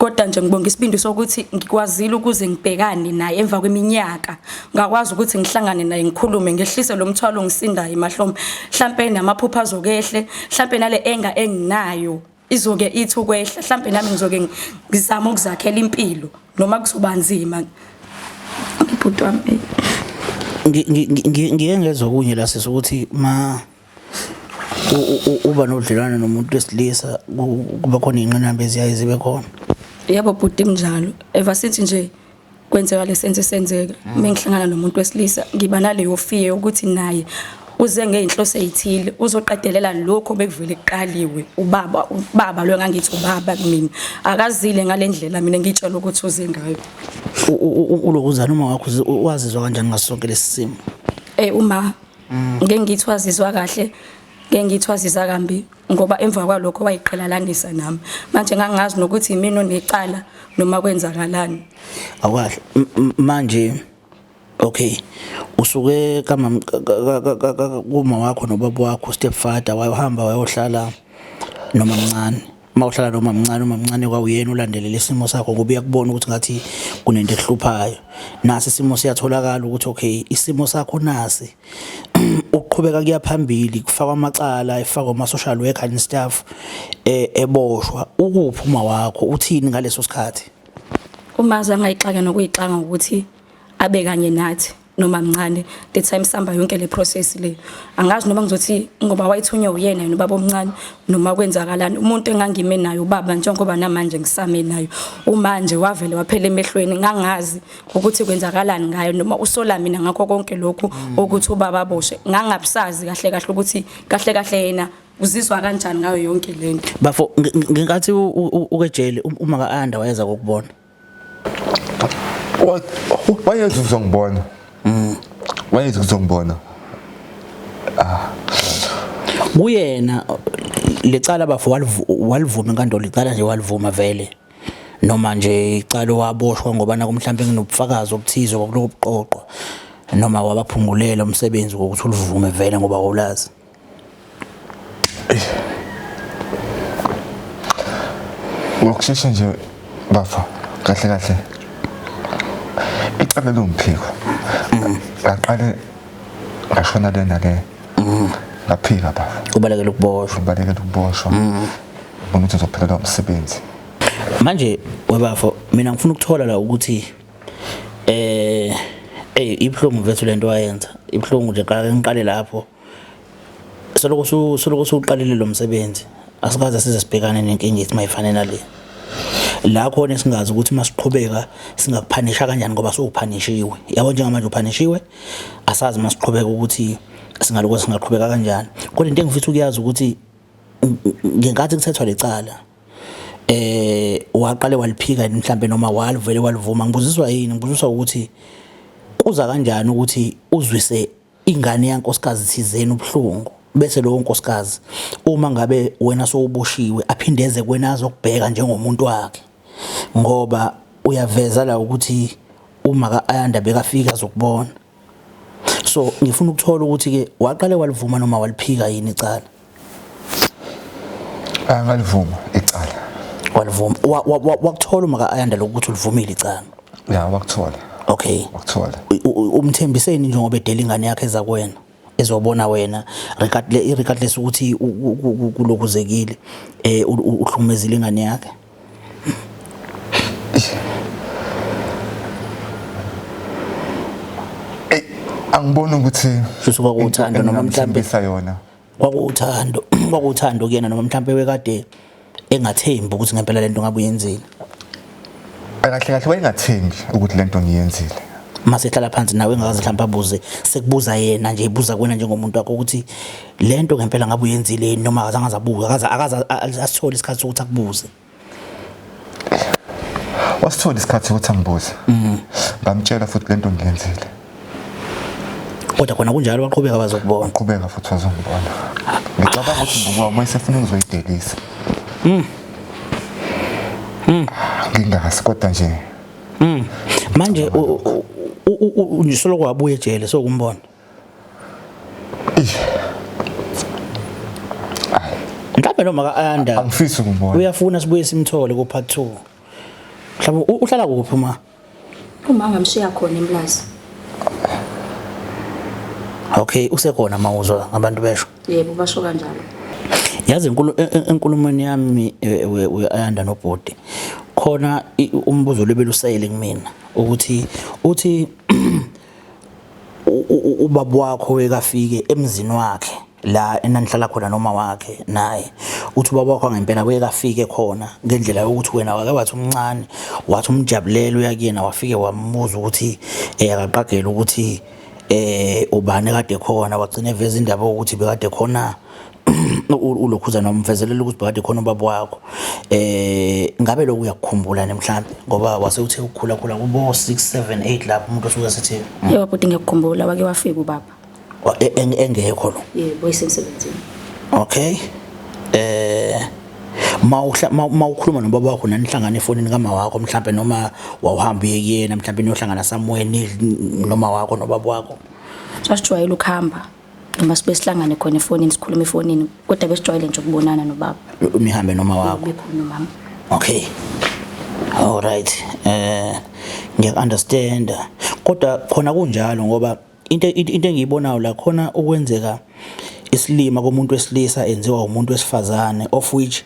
Kodwa nje ngibonga isibindi sokuthi ngikwazile ukuze ngibhekane naye emva kweminyaka. Ngakwazi ukuthi ngihlangane naye ngikhulume ngehlise lo mthwalo ngisindayo emahlombe. Mhlampe namaphupho azokehle, mhlampe nale enga enginayo izoke ithi ukwehla, mhlampe nami ngizoke ngizama ukuzakhela impilo noma kuzoba nzima. Bhuti wami. Ngike ngezwa okunye la sisi ukuthi ma uba nodlelwano nomuntu wesilisa kuba khona iy'ngqinamba eziyaye zibe khona. Yebo bhuti kunjalo. Ever since nje kwenzeka lesenzo esenzeka mengihlangana nomuntu wesilisa ngiba naleyo fear yokuthi naye uze ngey'nhloso ey'thile uzoqedelela lokho bekuvele kuqaliwe ubaba ubaba lo ngangithi ubaba kumina akazile ngale ndlela mina ngitshela ukuthi uze ngayo. Ulokuzana uma wakho wazizwa kanjani ngaso sonke lesi simo? Uma ngeke ngithi wazizwa kahle ngeke ngithi wazizwa kambi ngoba emva kwalokho wayiqhelalanisa nami manje ngangazi nokuthi yimina onecala noma kwenzakalani. Awukahle manje okay usuke kamam kuma wakho nobaba wakho stepfather wayohamba wayohlala noma mncane uma uhlala noma mncane uma mncane kwawuyena ulandelela isimo sakho ngoba uyakubona ukuthi ngathi kunento ehluphayo nasi isimo siyatholakala ukuthi okay isimo sakho nasi ukuqhubeka kuya phambili kufakwa amacala efakwa ama social worker and staff eboshwa ukuphi uma wakho uthini ngaleso sikhathi? Uma azangayixaka nokuyixaka ngokuthi abe kanye nathi noma mncane the time sihamba yonke le process le angazi noma ngizothi ngoba wayithunywe uyena yena ubaba omncane noma kwenzakalani umuntu engangime naye ubaba njengoba namanje ngisame naye umanje wavele waphela emehlweni ngangazi ukuthi kwenzakalani ngayo noma usola mina ngakho konke lokhu ukuthi ubaba aboshe ngangabusazi kahle kahle ukuthi kahle kahle yena uzizwa kanjani ngayo yonke lento. Bafo ngenkathi ukejele uma ka-Anda wayeza kokubona. Wayeza ukuzongibona. Wayeza ukuzongibona. Kuyena lecala bafo walivuma enkantolo icala nje walivuma vele noma nje icala waboshwa ngoba naku mhlambe nginobufakazi obuthize kwakuloko buqoqwa noma wabaphungulela umsebenzi ngokuthi ulivume vele ngoba wawulazi. Ngokushesha nje bafo kahle kahle icala lomphiko ngaqale ngashona lena le ngaphika bafo. Ubalekela ukuboshwa. Ubalekela ukuboshwa. Ngibona ukuthi ngizophelelwa umsebenzi. Manje webafo mina ngifuna ukuthola la ukuthi ibhlungu mfethu lento wayenza ibhlungu nje qala ngiqale lapho soloko soloko suqalile lo msebenzi asikaze size sibhekane nenkinga ethi mayifane nale la khona esingazi ukuthi masiqhubeka singakuphanisha kanjani ngoba sowuphanishiwe yabo njengamanje uphanishiwe asazi masiqhubeka ukuthi singaloko singaqhubeka kanjani kodwa into engifisa ukuyazi ukuthi ngenkathi kuthethwa lecala waqale waliphika mhlambe noma walivele walivuma ngibuziswa yini ngibuziswa ukuthi kuza kanjani ukuthi uzwise ingane yankosikazi thizeni ubuhlungu bese lowo nkosikazi uma ngabe wena sowuboshiwe aphindeze kuwena azokubheka njengomuntu wakhe ngoba uyaveza la ukuthi uma ka-Ayanda bekafika azokubona. So ngifuna ukuthola ukuthi ke waqale walivuma noma waliphika yini icala? Angalivuma icala. Walivuma. Wakuthola uma ka-Ayanda lokhu ukuthi ulivumile icala? Ya, wakuthola. Okay. Wakuthola. Umthembiseni njengoba edela ingane yakhe eza kuwena ezobona wena regardless regardless ukuthi kulokuzekile uhlukumezile ingane yakhe? Angiboni ukuthi shuthi kwakuwuthando noma mhlambe yona kwakuwuthando kwakuwuthando kuyena noma mhlambe wekade engathembi ukuthi ngempela lento ngabe uyenzile. Kahle kahle wayengathembi ukuthi lento ngiyenzile. Mase ehlala phansi nawe engakaze mhlawumbe abuze sekubuza yena nje ibuza kuwena njengomuntu wakho ukuthi lento ngempela ngabe uyenzile yini noma akazange azabuke akaze akaze asithole isikhathi sokuthi akubuze. Wasithola isikhathi sokuthi angibuze. Ngamtshela futhi lento ngiyenzile. Kodwa khona kunjalo waqhubeka wazokubona. Waqhubeka futhi wazongibona. Ngicabanga ukuthi ngoba uma esefuna ngizoyidelisa. Ngingazi kodwa nje. Manje usoloko wabuya ejele sokumbona. Mhlawumbe noma ka-Ayanda Angifisi ukumbona. Uyafuna sibuye simthole ku part 2. Mhlawumbe uhlala kuphi uma? Uma ngamshiya khona eMlazi. Okay, usekhona mawuzwa ngabantu besho. Yebo, basho kanjalo. Yazi enkulumweni yami Ayanda nobhuti khona umbuzo lebelusayele kumina ukuthi uthi ubaba wakho wekafike emzini wakhe la enanihlala khona noma wakhe naye uthi ubaba wakho ngempela wekafike khona ngendlela yokuthi wena wake wathi umncane wathi umjabulela uyakuyena wafike wambuza ukuthi akaqagela ukuthi ubani kade khona wagcina eveza indaba yokuthi bekade khona ulokhuza nomvezelela ukuthi bekade khona ubaba wakho. Ngabe lokhu uyakukhumbula nemhlambe ngoba wase uthe ukukhula khula kubo 6 7 8 lapho umuntu osuke sethi Yebo bhuti, ngiyakukhumbula wake wafika ubaba. Engekho lo. Yebo, esemsebenzini. Okay. Mawukhuluma nobaba wakho nanihlangana efonini kama wakho mhlambe noma wawuhamba uye kuyena mhlambe niyohlangana somewhere noma wakho nobaba wakho. Sasijwayele ukuhamba noma sibe sihlangane khona efonini sikhuluma efonini kodwa besijwayele nje ukubonana nobaba. Nihambe noma wakho. Bekhona umama. Okay. All right. Ngiya understand. Kodwa khona kunjalo ngoba into engiyibonayo la khona ukwenzeka isilima komuntu wesilisa enziwa umuntu wesifazane, of which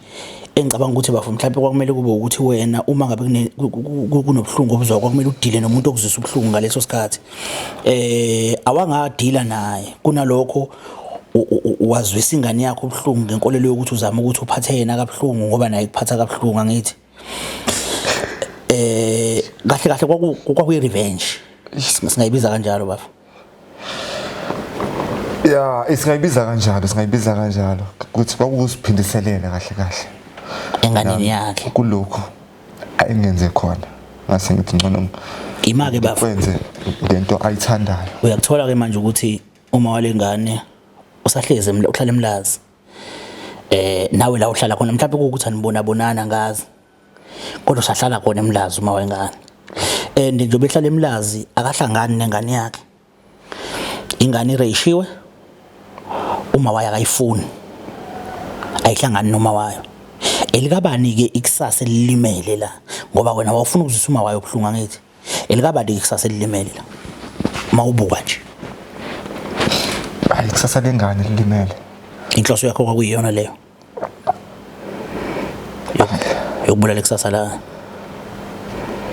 engicabanga ukuthi bafo mhlawumbe kwakumele kube ukuthi wena uma ngabe kunobuhlungu obuzwa kwakumele udile nomuntu okuzwisa ubuhlungu ngaleso sikhathi, awangadila naye. Kunalokho wazwisa ingane yakho ubuhlungu ngenkolelo yokuthi uzama ukuthi uphathe yena kabuhlungu ngoba naye kuphatha kabuhlungu. Angithi kahle kahle kwakuyi revenge, singayibiza kanjalo bafo? Ya, singayibiza kanjalo, singayibiza kanjalo ukuthi kwakusiphindiselela kahle kahle enganeni yakhe kulokhu engenze khona. Ngase ngithi ngcono Ima-ke bafo. kwenze ngento ayithandayo. Uyakuthola ke manje ukuthi uma walengane usahlezi uhlala eMlazi, nawe la uhlala khona mhlawumbe kuwukuthi anibona bonana ngazi, kodwa usahlala khona eMlazi uma wengane, and njengoba ehlala eMlazi akahlangani nengane yakhe. Ingane ireyishiwe, uma wayo akayifuni, ayihlangani noma wayo. Elikabani-ke ikusasa elilimele la? Ngoba wena wawufuna ukuzwisa uma wayo ubuhlungu, angithi? Elikabani ikusasa elilimele la uma ubuka nje? Hayi, kusasa lengane lilimele. Inhloso yakho kwakuyiyona leyo yokubulala ikusasa la?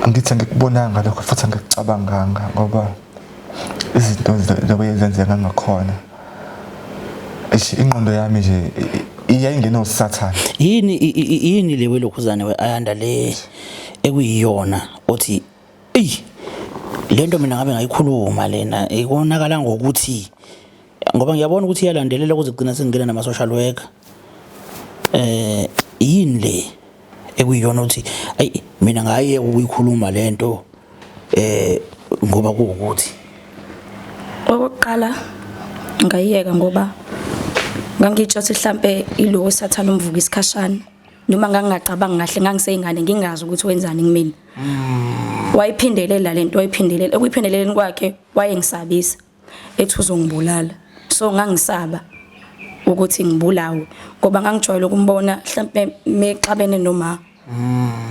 Angithi angikubonanga lokho futhi angikucabanganga ngoba izinto zobe zenzeka ngakhona. Eish, ingqondo yami nje iyayingena usathane. Yini yini le welokhuzane we-Ayanda le ekuyiyona othi eyi lento mina ngabe ngayikhuluma lena ikonakala ngokuthi, ngoba ngiyabona ukuthi iyalandelela kuze kugcina sengingena nama-social worker, yini le ekuyiyona uthi ayi mina ngaye ukuyikhuluma lento ngoba kuwukuthi? Okokuqala ngayiyeka ngoba ngangitsho ukuthi mhlambe ilo sathana umvuka isikhashana, noma ngangingacabangi kahle, ngangiseyingane, ngingazi ukuthi wenzani kumina. Wayiphindelela lento, wayiphindelela. Ekuyiphindeleleni kwakhe wayengisabisa ethi uzongibulala, so ngangisaba ukuthi ngibulawe ngoba ngangijwayele ukumbona mhlambe mexabene noma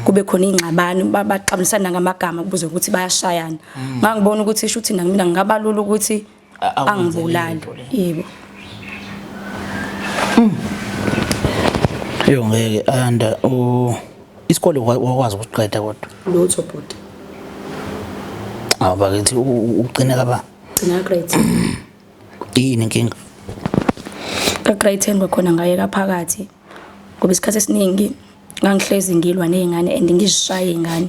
kube khona ingxabano, baxabanisana ngamagama kubuze ukuthi bayashayana. Ngangibona ukuthi isho ukuthi mina ngingabalula ukuthi akwenze angibulali. Lento le. Yebo. Yo, ngeke Ayanda, isikole wakwazi ukusiqeda kodwa? Lutho bhuti. Awu bakithi, ugcine kaba Gcina grade 10. Yini inkinga? Ka grade 10 kwakhona ngayeka phakathi ngoba isikhathi esiningi ngangihlezi ngilwa nezingane and ngizishaya izingane.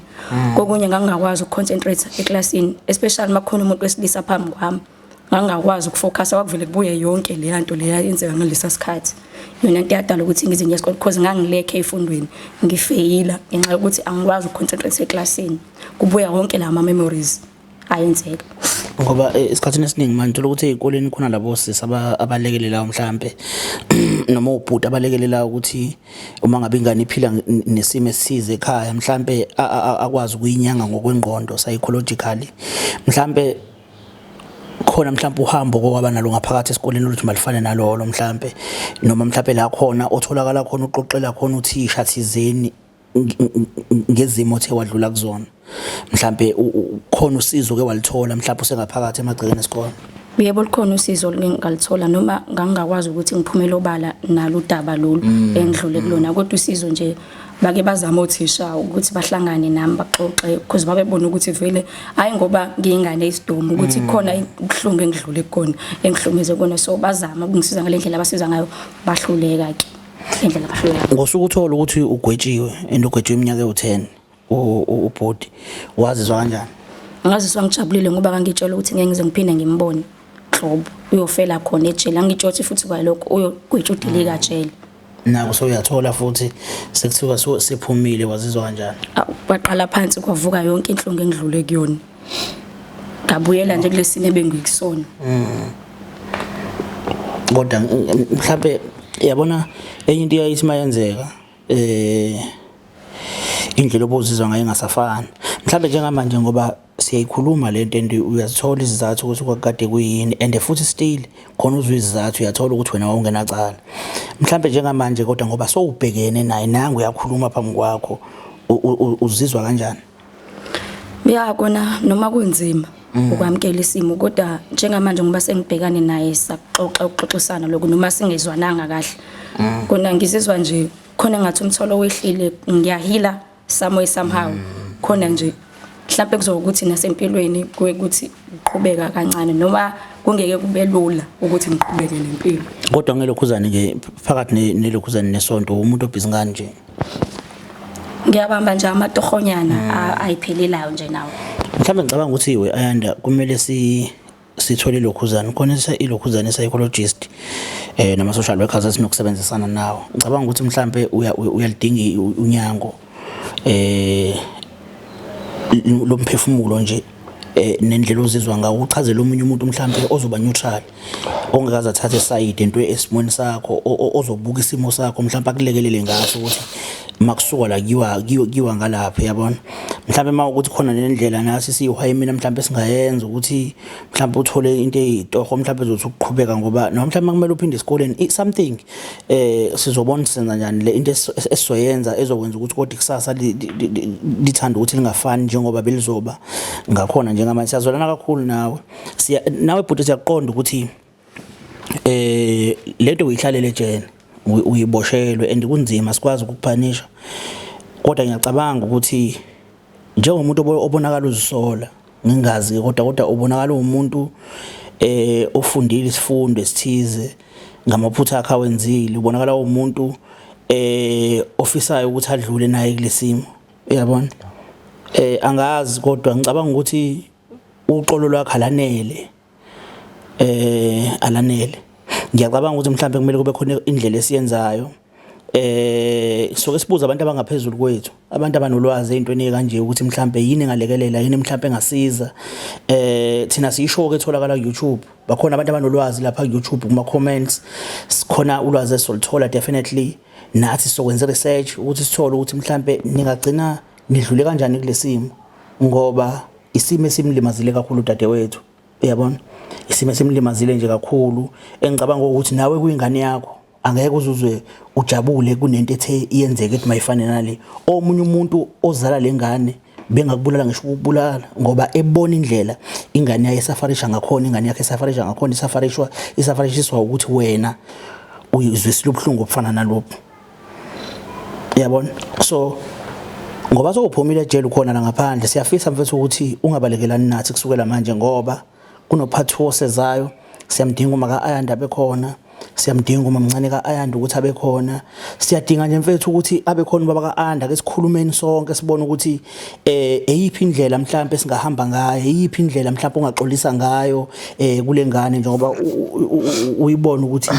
Kokunye ngangingakwazi ukuconcentrate eklasini, especially makukhona umuntu wesilisa phambi kwami. Ngangingakwazi ukufocus, kwakuvele kubuye yonke leya nto leya yenzeka ngalesa sikhathi. Yona into eyadala ukuthi ngize ngiye esikoleni because ngangilekhe efundweni, ngifeyila ngenxa yokuthi angikwazi ukuconcentrate eklasini, kubuya wonke la ma-memories ayenzeka. Ngoba esikhathini esiningi manje uthola ukuthi ey'koleni khona labo sisi abalekelelayo mhlampe noma ubhuti abalekelelayo ukuthi uma ngabe ingane iphila nesimo esithize ekhaya mhlampe akwazi ukuyinyanga ngokwengqondo, psychologically. Mhlampe khona mhlampe uhambo kokwaba nalo ngaphakathi esikoleni oluthi malifane nalolo mhlampe, noma mhlampe la khona otholakala khona uxoxela khona uthisha thizeni. Ngezimo othe wadlula kuzona, mhlambe khona usizo ke walithola mhlawumbe usengaphakathi emagcekeni esikole? Yebo, lukhona usizo engingalithola, noma ngangingakwazi ukuthi ngiphumele obala nalo udaba lolu engidlule kulona, kodwa usizo nje bake bazama othisha ukuthi bahlangane nami baxoxe, because babebona ukuthi vele hayi ngoba ngiyingane isidumo ukuthi khona ubuhlungu engidlule kukona, engihlukumeze kona. So bazama ukungisiza ngale ndlela abasiza ngayo, bahluleka ke indlela abahluleka. Ngosuku uthola ukuthi ugwetshiwe and ugwetshiwe iminyaka ewu-10, ubhodi wazizwa kanjani? Ngazizwa ngijabulile ngoba ngangitshela ukuthi ngeke ngize ngiphinde ngimbone nhlobo, uyofela khona ejele. Angitshela ukuthi futhi kwalokho uyogwetshwa udilika jele. Nako sewuyathola futhi sekuthiwa sephumile, wazizwa kanjani? Kwaqala phansi kwavuka yonke inhlungu engidlule kuyona, ngabuyela nje kulesimo ebengikusona. Kodwa mhlambe yabona enye into iyayithi mayenzeka indlela obuzizwa ngayo ingasafani mhlambe njengamanje, ngoba siyayikhuluma lento and uyazithola izizathu ukuthi kwakade kuyini, and futhi still khona uzwe izizathu, uyathola ukuthi wena wawungenacala mhlambe njengamanje. Kodwa ngoba sowubhekene naye, nangu uyakhuluma phambi kwakho, uzizwa kanjani? Ya, kona noma kunzima ukwamukela isimo, kodwa njengamanje ngoba sengibhekane naye, saxoxa ukuxoxisana lokhu, noma singezwananga kahle, kona ngizizwa nje khona ngathi umtholo wehlile, ngiya-heala someway somehow. Khona nje mhlawumbe kuzokuthi nasempilweni kuye ukuthi uqhubeka kancane, noma kungeke kube lula ukuthi ngiqhubeke nempilo. Kodwa ngelokhuzane nje phakathi nelokhuzane nesonto, umuntu obhizi ngani nje? Ngiyabamba nje amatohonyana ayiphelelayo nje nawo. Mhlawumbe ngicabanga ukuthi we Ayanda kumele sithole ilokhuzane khona ilokhuzane psychologist nama social workers esinokusebenzisana nawo. Ngicabanga ukuthi mhlambe uyalidinga unyango lomphefumulo nje nendlela ozizwa ngawo, uchazele omunye umuntu mhlambe ozoba neutral, ongakaze athathe side into esimweni sakho, ozobuka isimo sakho, mhlambe akulekelele ngaso ukuthi makusuka la kuyiwa ngalapha, yabona. Mhlambe uma ukuthi khona nendlela nasi siyihwaye mina mhlambe singayenza ukuthi mhlambe uthole into eyitoho, mhlambe ezothi ukuqhubeka, ngoba noma mhlambe kumele uphinde esikoleni something, sizobona ukuthi senza njani le into esizoyenza ezokwenza ukuthi kodwa ikusasa lithanda ukuthi lingafani njengoba belizoba ngakhona njengamanje. Siyazwelana kakhulu nawe, siya nawe bhuti, siyaqonda ukuthi lento uyihlalele ejele, uyiboshelwe and kunzima, sikwazi ukukuphanisha. Kodwa ngiyacabanga ukuthi njengomuntu obonakala uzisola, ngingazi, kodwa ubonakala umuntu ofundile isifundo esithize ngamaphutha akhe awenzile, ubonakala umuntu ofisayo ukuthi adlule naye kulesimo, uyabona. Angazi, kodwa ngicabanga ukuthi uxolo lwakhe alanele, alanele. Ngiyacabanga ukuthi mhlawumbe kumele kube khona indlela esiyenzayo, soke sibuza abantu abangaphezulu kwethu, abantu abanolwazi ezintweni kanje, ukuthi mhlambe yini engalekelela, yini mhlambe engasiza. Thina siyisho ke etholakala ku YouTube, bakhona abantu abanolwazi lapha ku YouTube kuma comments, sikhona ulwazi esolithola definitely. Nathi sokwenza research ukuthi sithole ukuthi mhlambe ningagcina nidlule kanjani kulesimo, ngoba isimo esimlimazile kakhulu udadewethu, uyabona, isimo esimlimazile nje kakhulu, engicabanga ukuthi nawe kuyingane yakho angeke uzuzwe ujabule kunento ethe iyenzeke ethi mayifane nale. Omunye umuntu ozala lengane bengakubulala ngisho ukubulala, ngoba ebona indlela ingane yaye esafarisha ngakhona, ingane yakhe esafarisha ngakhona, isafarishwa isafarishiswa ukuthi wena uyizwisile ubuhlungu obufana nalokhu, uyabona. So ngoba sowuphumile ejele, ukhona la ngaphandle, siyafisa mfethu ukuthi ungabalekelani nathi kusukela manje, ngoba kunophathi osezayo. Siyamdinga uma ka-Ayanda abe khona, siyamdinga uma mncane ka-Ayanda ukuthi abe khona. Siyadinga nje mfethu ukuthi abe khona ubaba ka-Ayanda, ke sikhulumeni sonke, sibone ukuthi eyiphi indlela mhlawumbe singahamba ngayo, eyiphi indlela mhlawumbe ungaxolisa ngayo kule ngane, njengoba uyibona ukuthi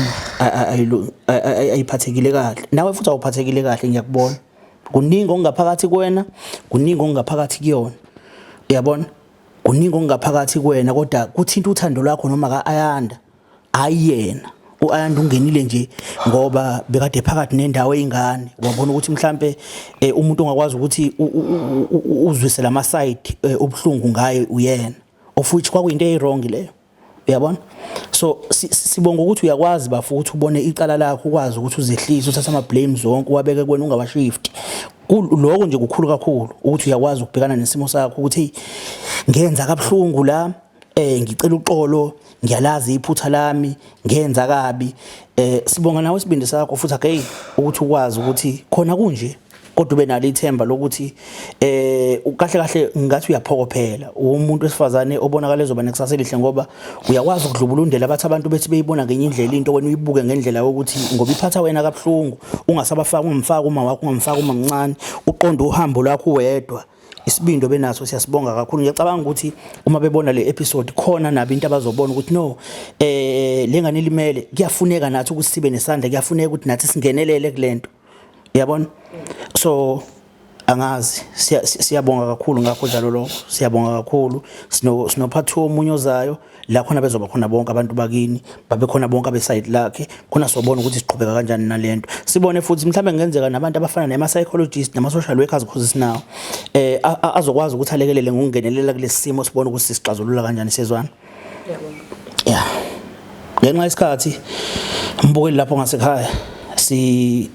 ayiphathekile kahle, nawe futhi awuphathekile kahle. Ngiyakubona kuningi okungaphakathi kuwena, kuningi okungaphakathi kuyona, uyabona, kuningi okungaphakathi kuwena, kodwa kuthinta uthando lwakho noma ka-Ayanda. Hayi, yena u-Ayanda ungenile nje ngoba bekade phakathi nendawo eyingane, wabona ukuthi mhlambe umuntu ongakwazi ukuthi uzwise lama side ubuhlungu ngaye uyena, of which kwakuyinto eyi-wrong leyo, uyabona. So sibonga ukuthi uyakwazi bafo ukuthi ubone icala lakho, ukwazi ukuthi uzehlise, uthathe ama blames zonke uwabeke kuwena, ungawashift. Lokho nje kukhulu kakhulu ukuthi uyakwazi ukubhekana nesimo sakho ukuthi ngenza kabuhlungu la, ngicela uxolo, ngiyalazi iphutha lami, ngenza kabi. Sibonga nawe isibindi sakho futhi again ukuthi ukwazi ukuthi khona kunje, kodwa ube nalo ithemba lokuthi kahle kahle ngathi uyaphokophela umuntu wesifazane obonakala ezoba nekusasa elihle, ngoba uyakwazi ukudlubulundela abathi abantu bethi beyibona ngenye indlela into, wena uyibuke ngendlela yokuthi ngoba iphatha wena kabuhlungu, ungasabafaka, ungamfaki uma wakho, ungamfaki uma mncane, uqonde uhambo lwakho wedwa. Isibindi obenaso siyasibonga kakhulu. Ngiyacabanga ukuthi uma bebona le episode khona nabo into abazobona ukuthi no, lengane ilimele, kuyafuneka nathi ukuthi sibe nesandla, kuyafuneka ukuthi nathi singenelele kulento, uyabona. So angazi, siyabonga kakhulu ngakho njalo lokho, siyabonga kakhulu. Sino part 2 omunye ozayo la khona bezoba khona bonke abantu bakini, babe khona bonke abeside lakhe khona, sobona ukuthi siqhubeka kanjani nalento, sibone futhi mhlawumbe kungenzeka nabantu abafana nama psychologists nama social workers, because sinawo azokwazi ukuthi alekelele ngokungenelela kulesi simo, sibone ukuthi sixazulula kanjani. Sezwana yeah. Ngenxa yesikhathi, mbukeli lapho ngasekhaya, si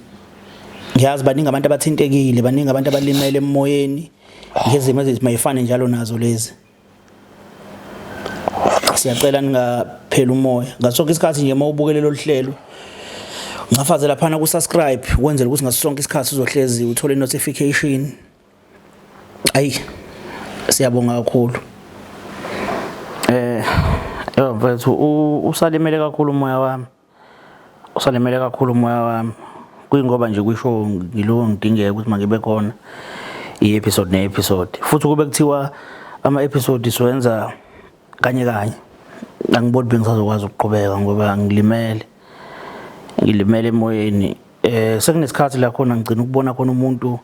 ngiyazi baningi abantu abathintekile, baningi abantu abalimele emoyeni ngezimo ezithi mayifane njalo nazo lezi. Siyacela ningapheli umoya ngaso sonke isikhathi nje. Uma ubukele lolu hlelo, ungafaze laphana ku-subscribe ukwenzela ukuthi ngaso sonke isikhathi uzohlezi uthole notification. Ayi, siyabonga kakhulu. Yebo mfethu, usalimele kakhulu umoya wami, usalimele kakhulu umoya wami, kuyingoba nje kwisho ngilo ngidingeka ukuthi mangibe khona i-episode ne-episode, futhi kube kuthiwa ama-episode siwenza kanye kanye, angiboni bengisazokwazi ukuqhubeka ngoba ngilimele, ngilimele emoyeni. Sekunesikhathi la khona ngigcina ukubona khona umuntu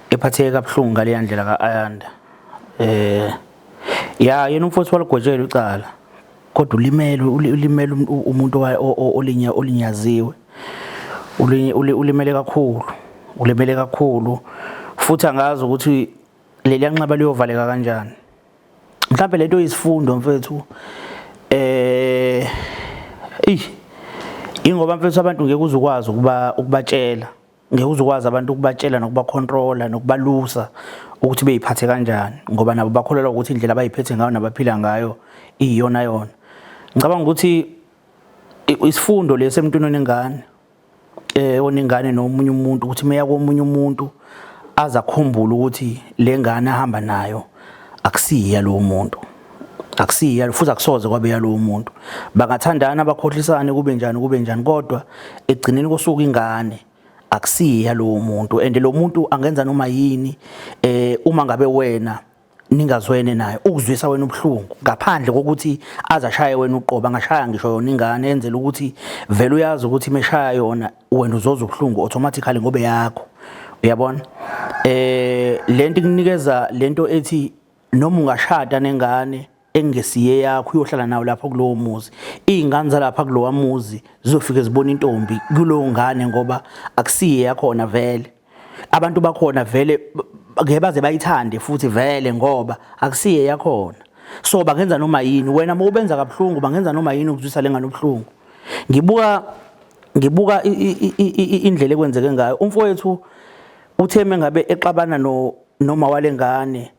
ephatheke kabuhlungu ngaleya ndlela ka-Ayanda. Ya, yena umfowethu waligwetshelwa icala, kodwa ulimele, ulimele umuntu olinyaziwe, ulimele kakhulu, ulimele kakhulu, futhi angazi ukuthi leliya nxeba liyovaleka kanjani. Mhlawumbe lento yisifundo mfethu, eyi, ingoba mfethu abantu ngeke uzukwazi ukuba ukubatshela, ngeke uzukwazi abantu ukubatshela nokubacontrola nokubalusa ukuthi beyiphathe kanjani, ngoba nabo bakholelwa ukuthi indlela abayiphethe ngayo nabaphila ngayo iyiyona yona. Ngicabanga ukuthi isifundo lesi emntwini onengane, onengane nomunye umuntu, ukuthi meya komunye umuntu aze akhumbule ukuthi le ngane ahamba nayo akusiya lowo muntu, akusiya, futhi akusoze kwabe yalowo muntu. Bangathandana, bakhohlisane, kube njani kube njani, kodwa ekugcineni kosuku ingane akusiya lowo muntu, and lo muntu angenza noma yini uma ngabe wena ningazwene naye ukuzwisa wena ubuhlungu, ngaphandle kokuthi aze ashaye wena uqobo, angashaya ngisho yona ingane, enzela ukuthi vele uyazi ukuthi meshaya yona wena uzozwa ubuhlungu automatically ngobe yakho, uyabona. Lento ikunikeza lento ethi noma ungashada nengane engesiye yakho, uyohlala nayo lapho kulowo muzi, iy'ngane zalapha kulowa muzi zizofike zibona intombi kulowo ngane, ngoba akusiye yakhona vele. Abantu bakhona vele ngeke baze bayithande futhi vele, ngoba akusiye yakhona. So bangenza noma yini wena uma ubenza kabuhlungu, bangenza noma yini ukuzwisa lengane ubuhlungu. Ngibuka indlela ekwenzeke ngayo, umfowethu uthe mengabe exabana no noma walengane,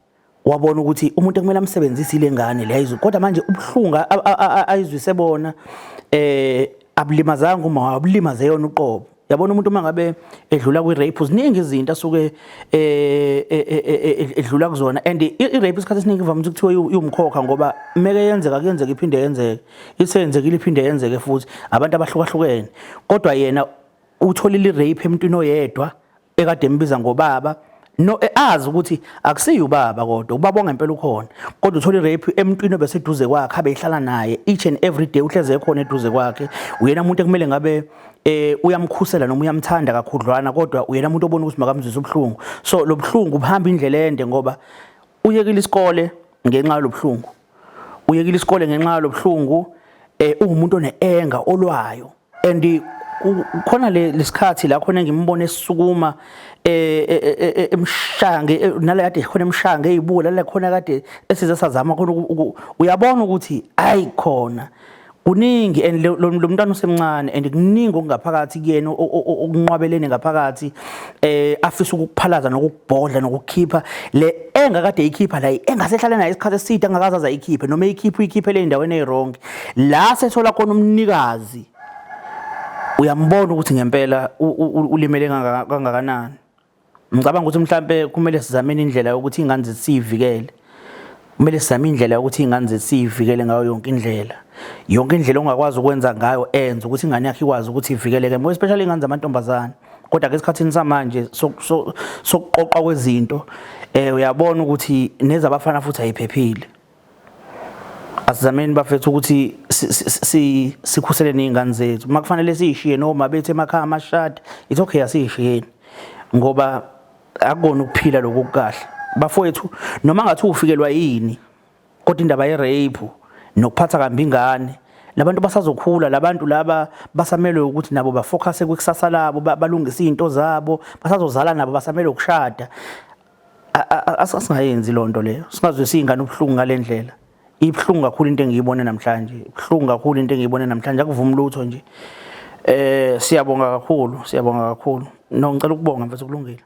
wabona ukuthi umuntu ekumele amsebenzise ile ngane le ayizwe, kodwa manje ubuhlungu ayizwise bona abulimazanga uma abulimaze yona uqobo. Yabona, umuntu uma ngabe edlula kwi-rape, ziningi izinto asuke edlula kuzona, and i-rape isikhathi esiningi ivame ukuthi kuthiwe iwumkhokha, ngoba meke yenzeka kuyenzeka iphinde yenzeke, isenzekile iphinde yenzeke futhi abantu abahlukahlukene, kodwa yena utholile i-rape emntwini oyedwa ekade embiza ngobaba, no, azi ukuthi akusiyo ubaba, kodwa ubaba ongempela ukhona, kodwa uthola i-rape emntwini obeseduze kwakhe, abehlala naye each and every day, uhleze ekhona eduze kwakhe, uyena umuntu ekumele ngabe uyamkhusela noma uyamthanda kakhudlwana, kodwa uyena umuntu obona ukuthi makamzwise ubuhlungu. So lo buhlungu buhamba indlela ende, ngoba uyekile isikole ngenxa yalobuhlungu, uyekile isikole ngenxa yalobuhlungu. Uwumuntu one-anger olwayo, and khona le lesikhathi la khona ngimbone esukuma emshaya nge nala kade khona emshaya ngezibuko lala khona kade esize sazama khona, uyabona ukuthi ayi khona. Kuningi and lo mntwana usemncane and kuningi okungaphakathi kuyena okunqwabelene ngaphakathi afisa ukukuphalaza nokukubhodla nokukhipha le engakade ikhipha la engasehlale naye isikhathi eside angakaze aze ayikhiphe noma iyikhiphe uyikhiphele endaweni eyirongi la sethola khona umnikazi uyambona ukuthi ngempela ulimele kangakanani. Ngicabanga ukuthi mhlampe kumele sizameni indlela yokuthi iy'ngane zethu siyivikele. Kumele sizame indlela yokuthi iy'ngane zethu siyivikele ngayo yonke indlela. Yonke indlela ongakwazi ukwenza ngayo enza ukuthi ingane yakho ikwazi ukuthi ivikeleke, more especially iy'ngane zamantombazane. Kodwa-ke esikhathini samanje sokuqoqwa kwezinto uyabona ukuthi nezabafana futhi ayiphephile. Asizameni bafethu ukuthi sikhusele ney'ngane zethu. Uma kufanele siyishiye noma bethu emakhaya amashadi, it's okay asiyishiyeni ngoba akukona ukuphila lokhu okukahle. Bafowethu noma ngathi ufikelwa yini kodwa indaba ye-rape nokuphatha kambi ingane labantu basazokhula labantu laba basamelwe ukuthi nabo bafocuse kwikusasa labo balungise izinto zabo basazozala nabo basamelwe ukushada. Asingayenzi loo nto leyo, singazwisi iy'ngane ubuhlungu ngale ndlela. Ibuhlungu kakhulu into engiyibone namhlanje, ibuhlungu kakhulu into engiyibone namhlanje, akuvumi lutho nje. Siyabonga kakhulu, siyabonga kakhulu. No, ngicela ukubonga mfethu, kulungile.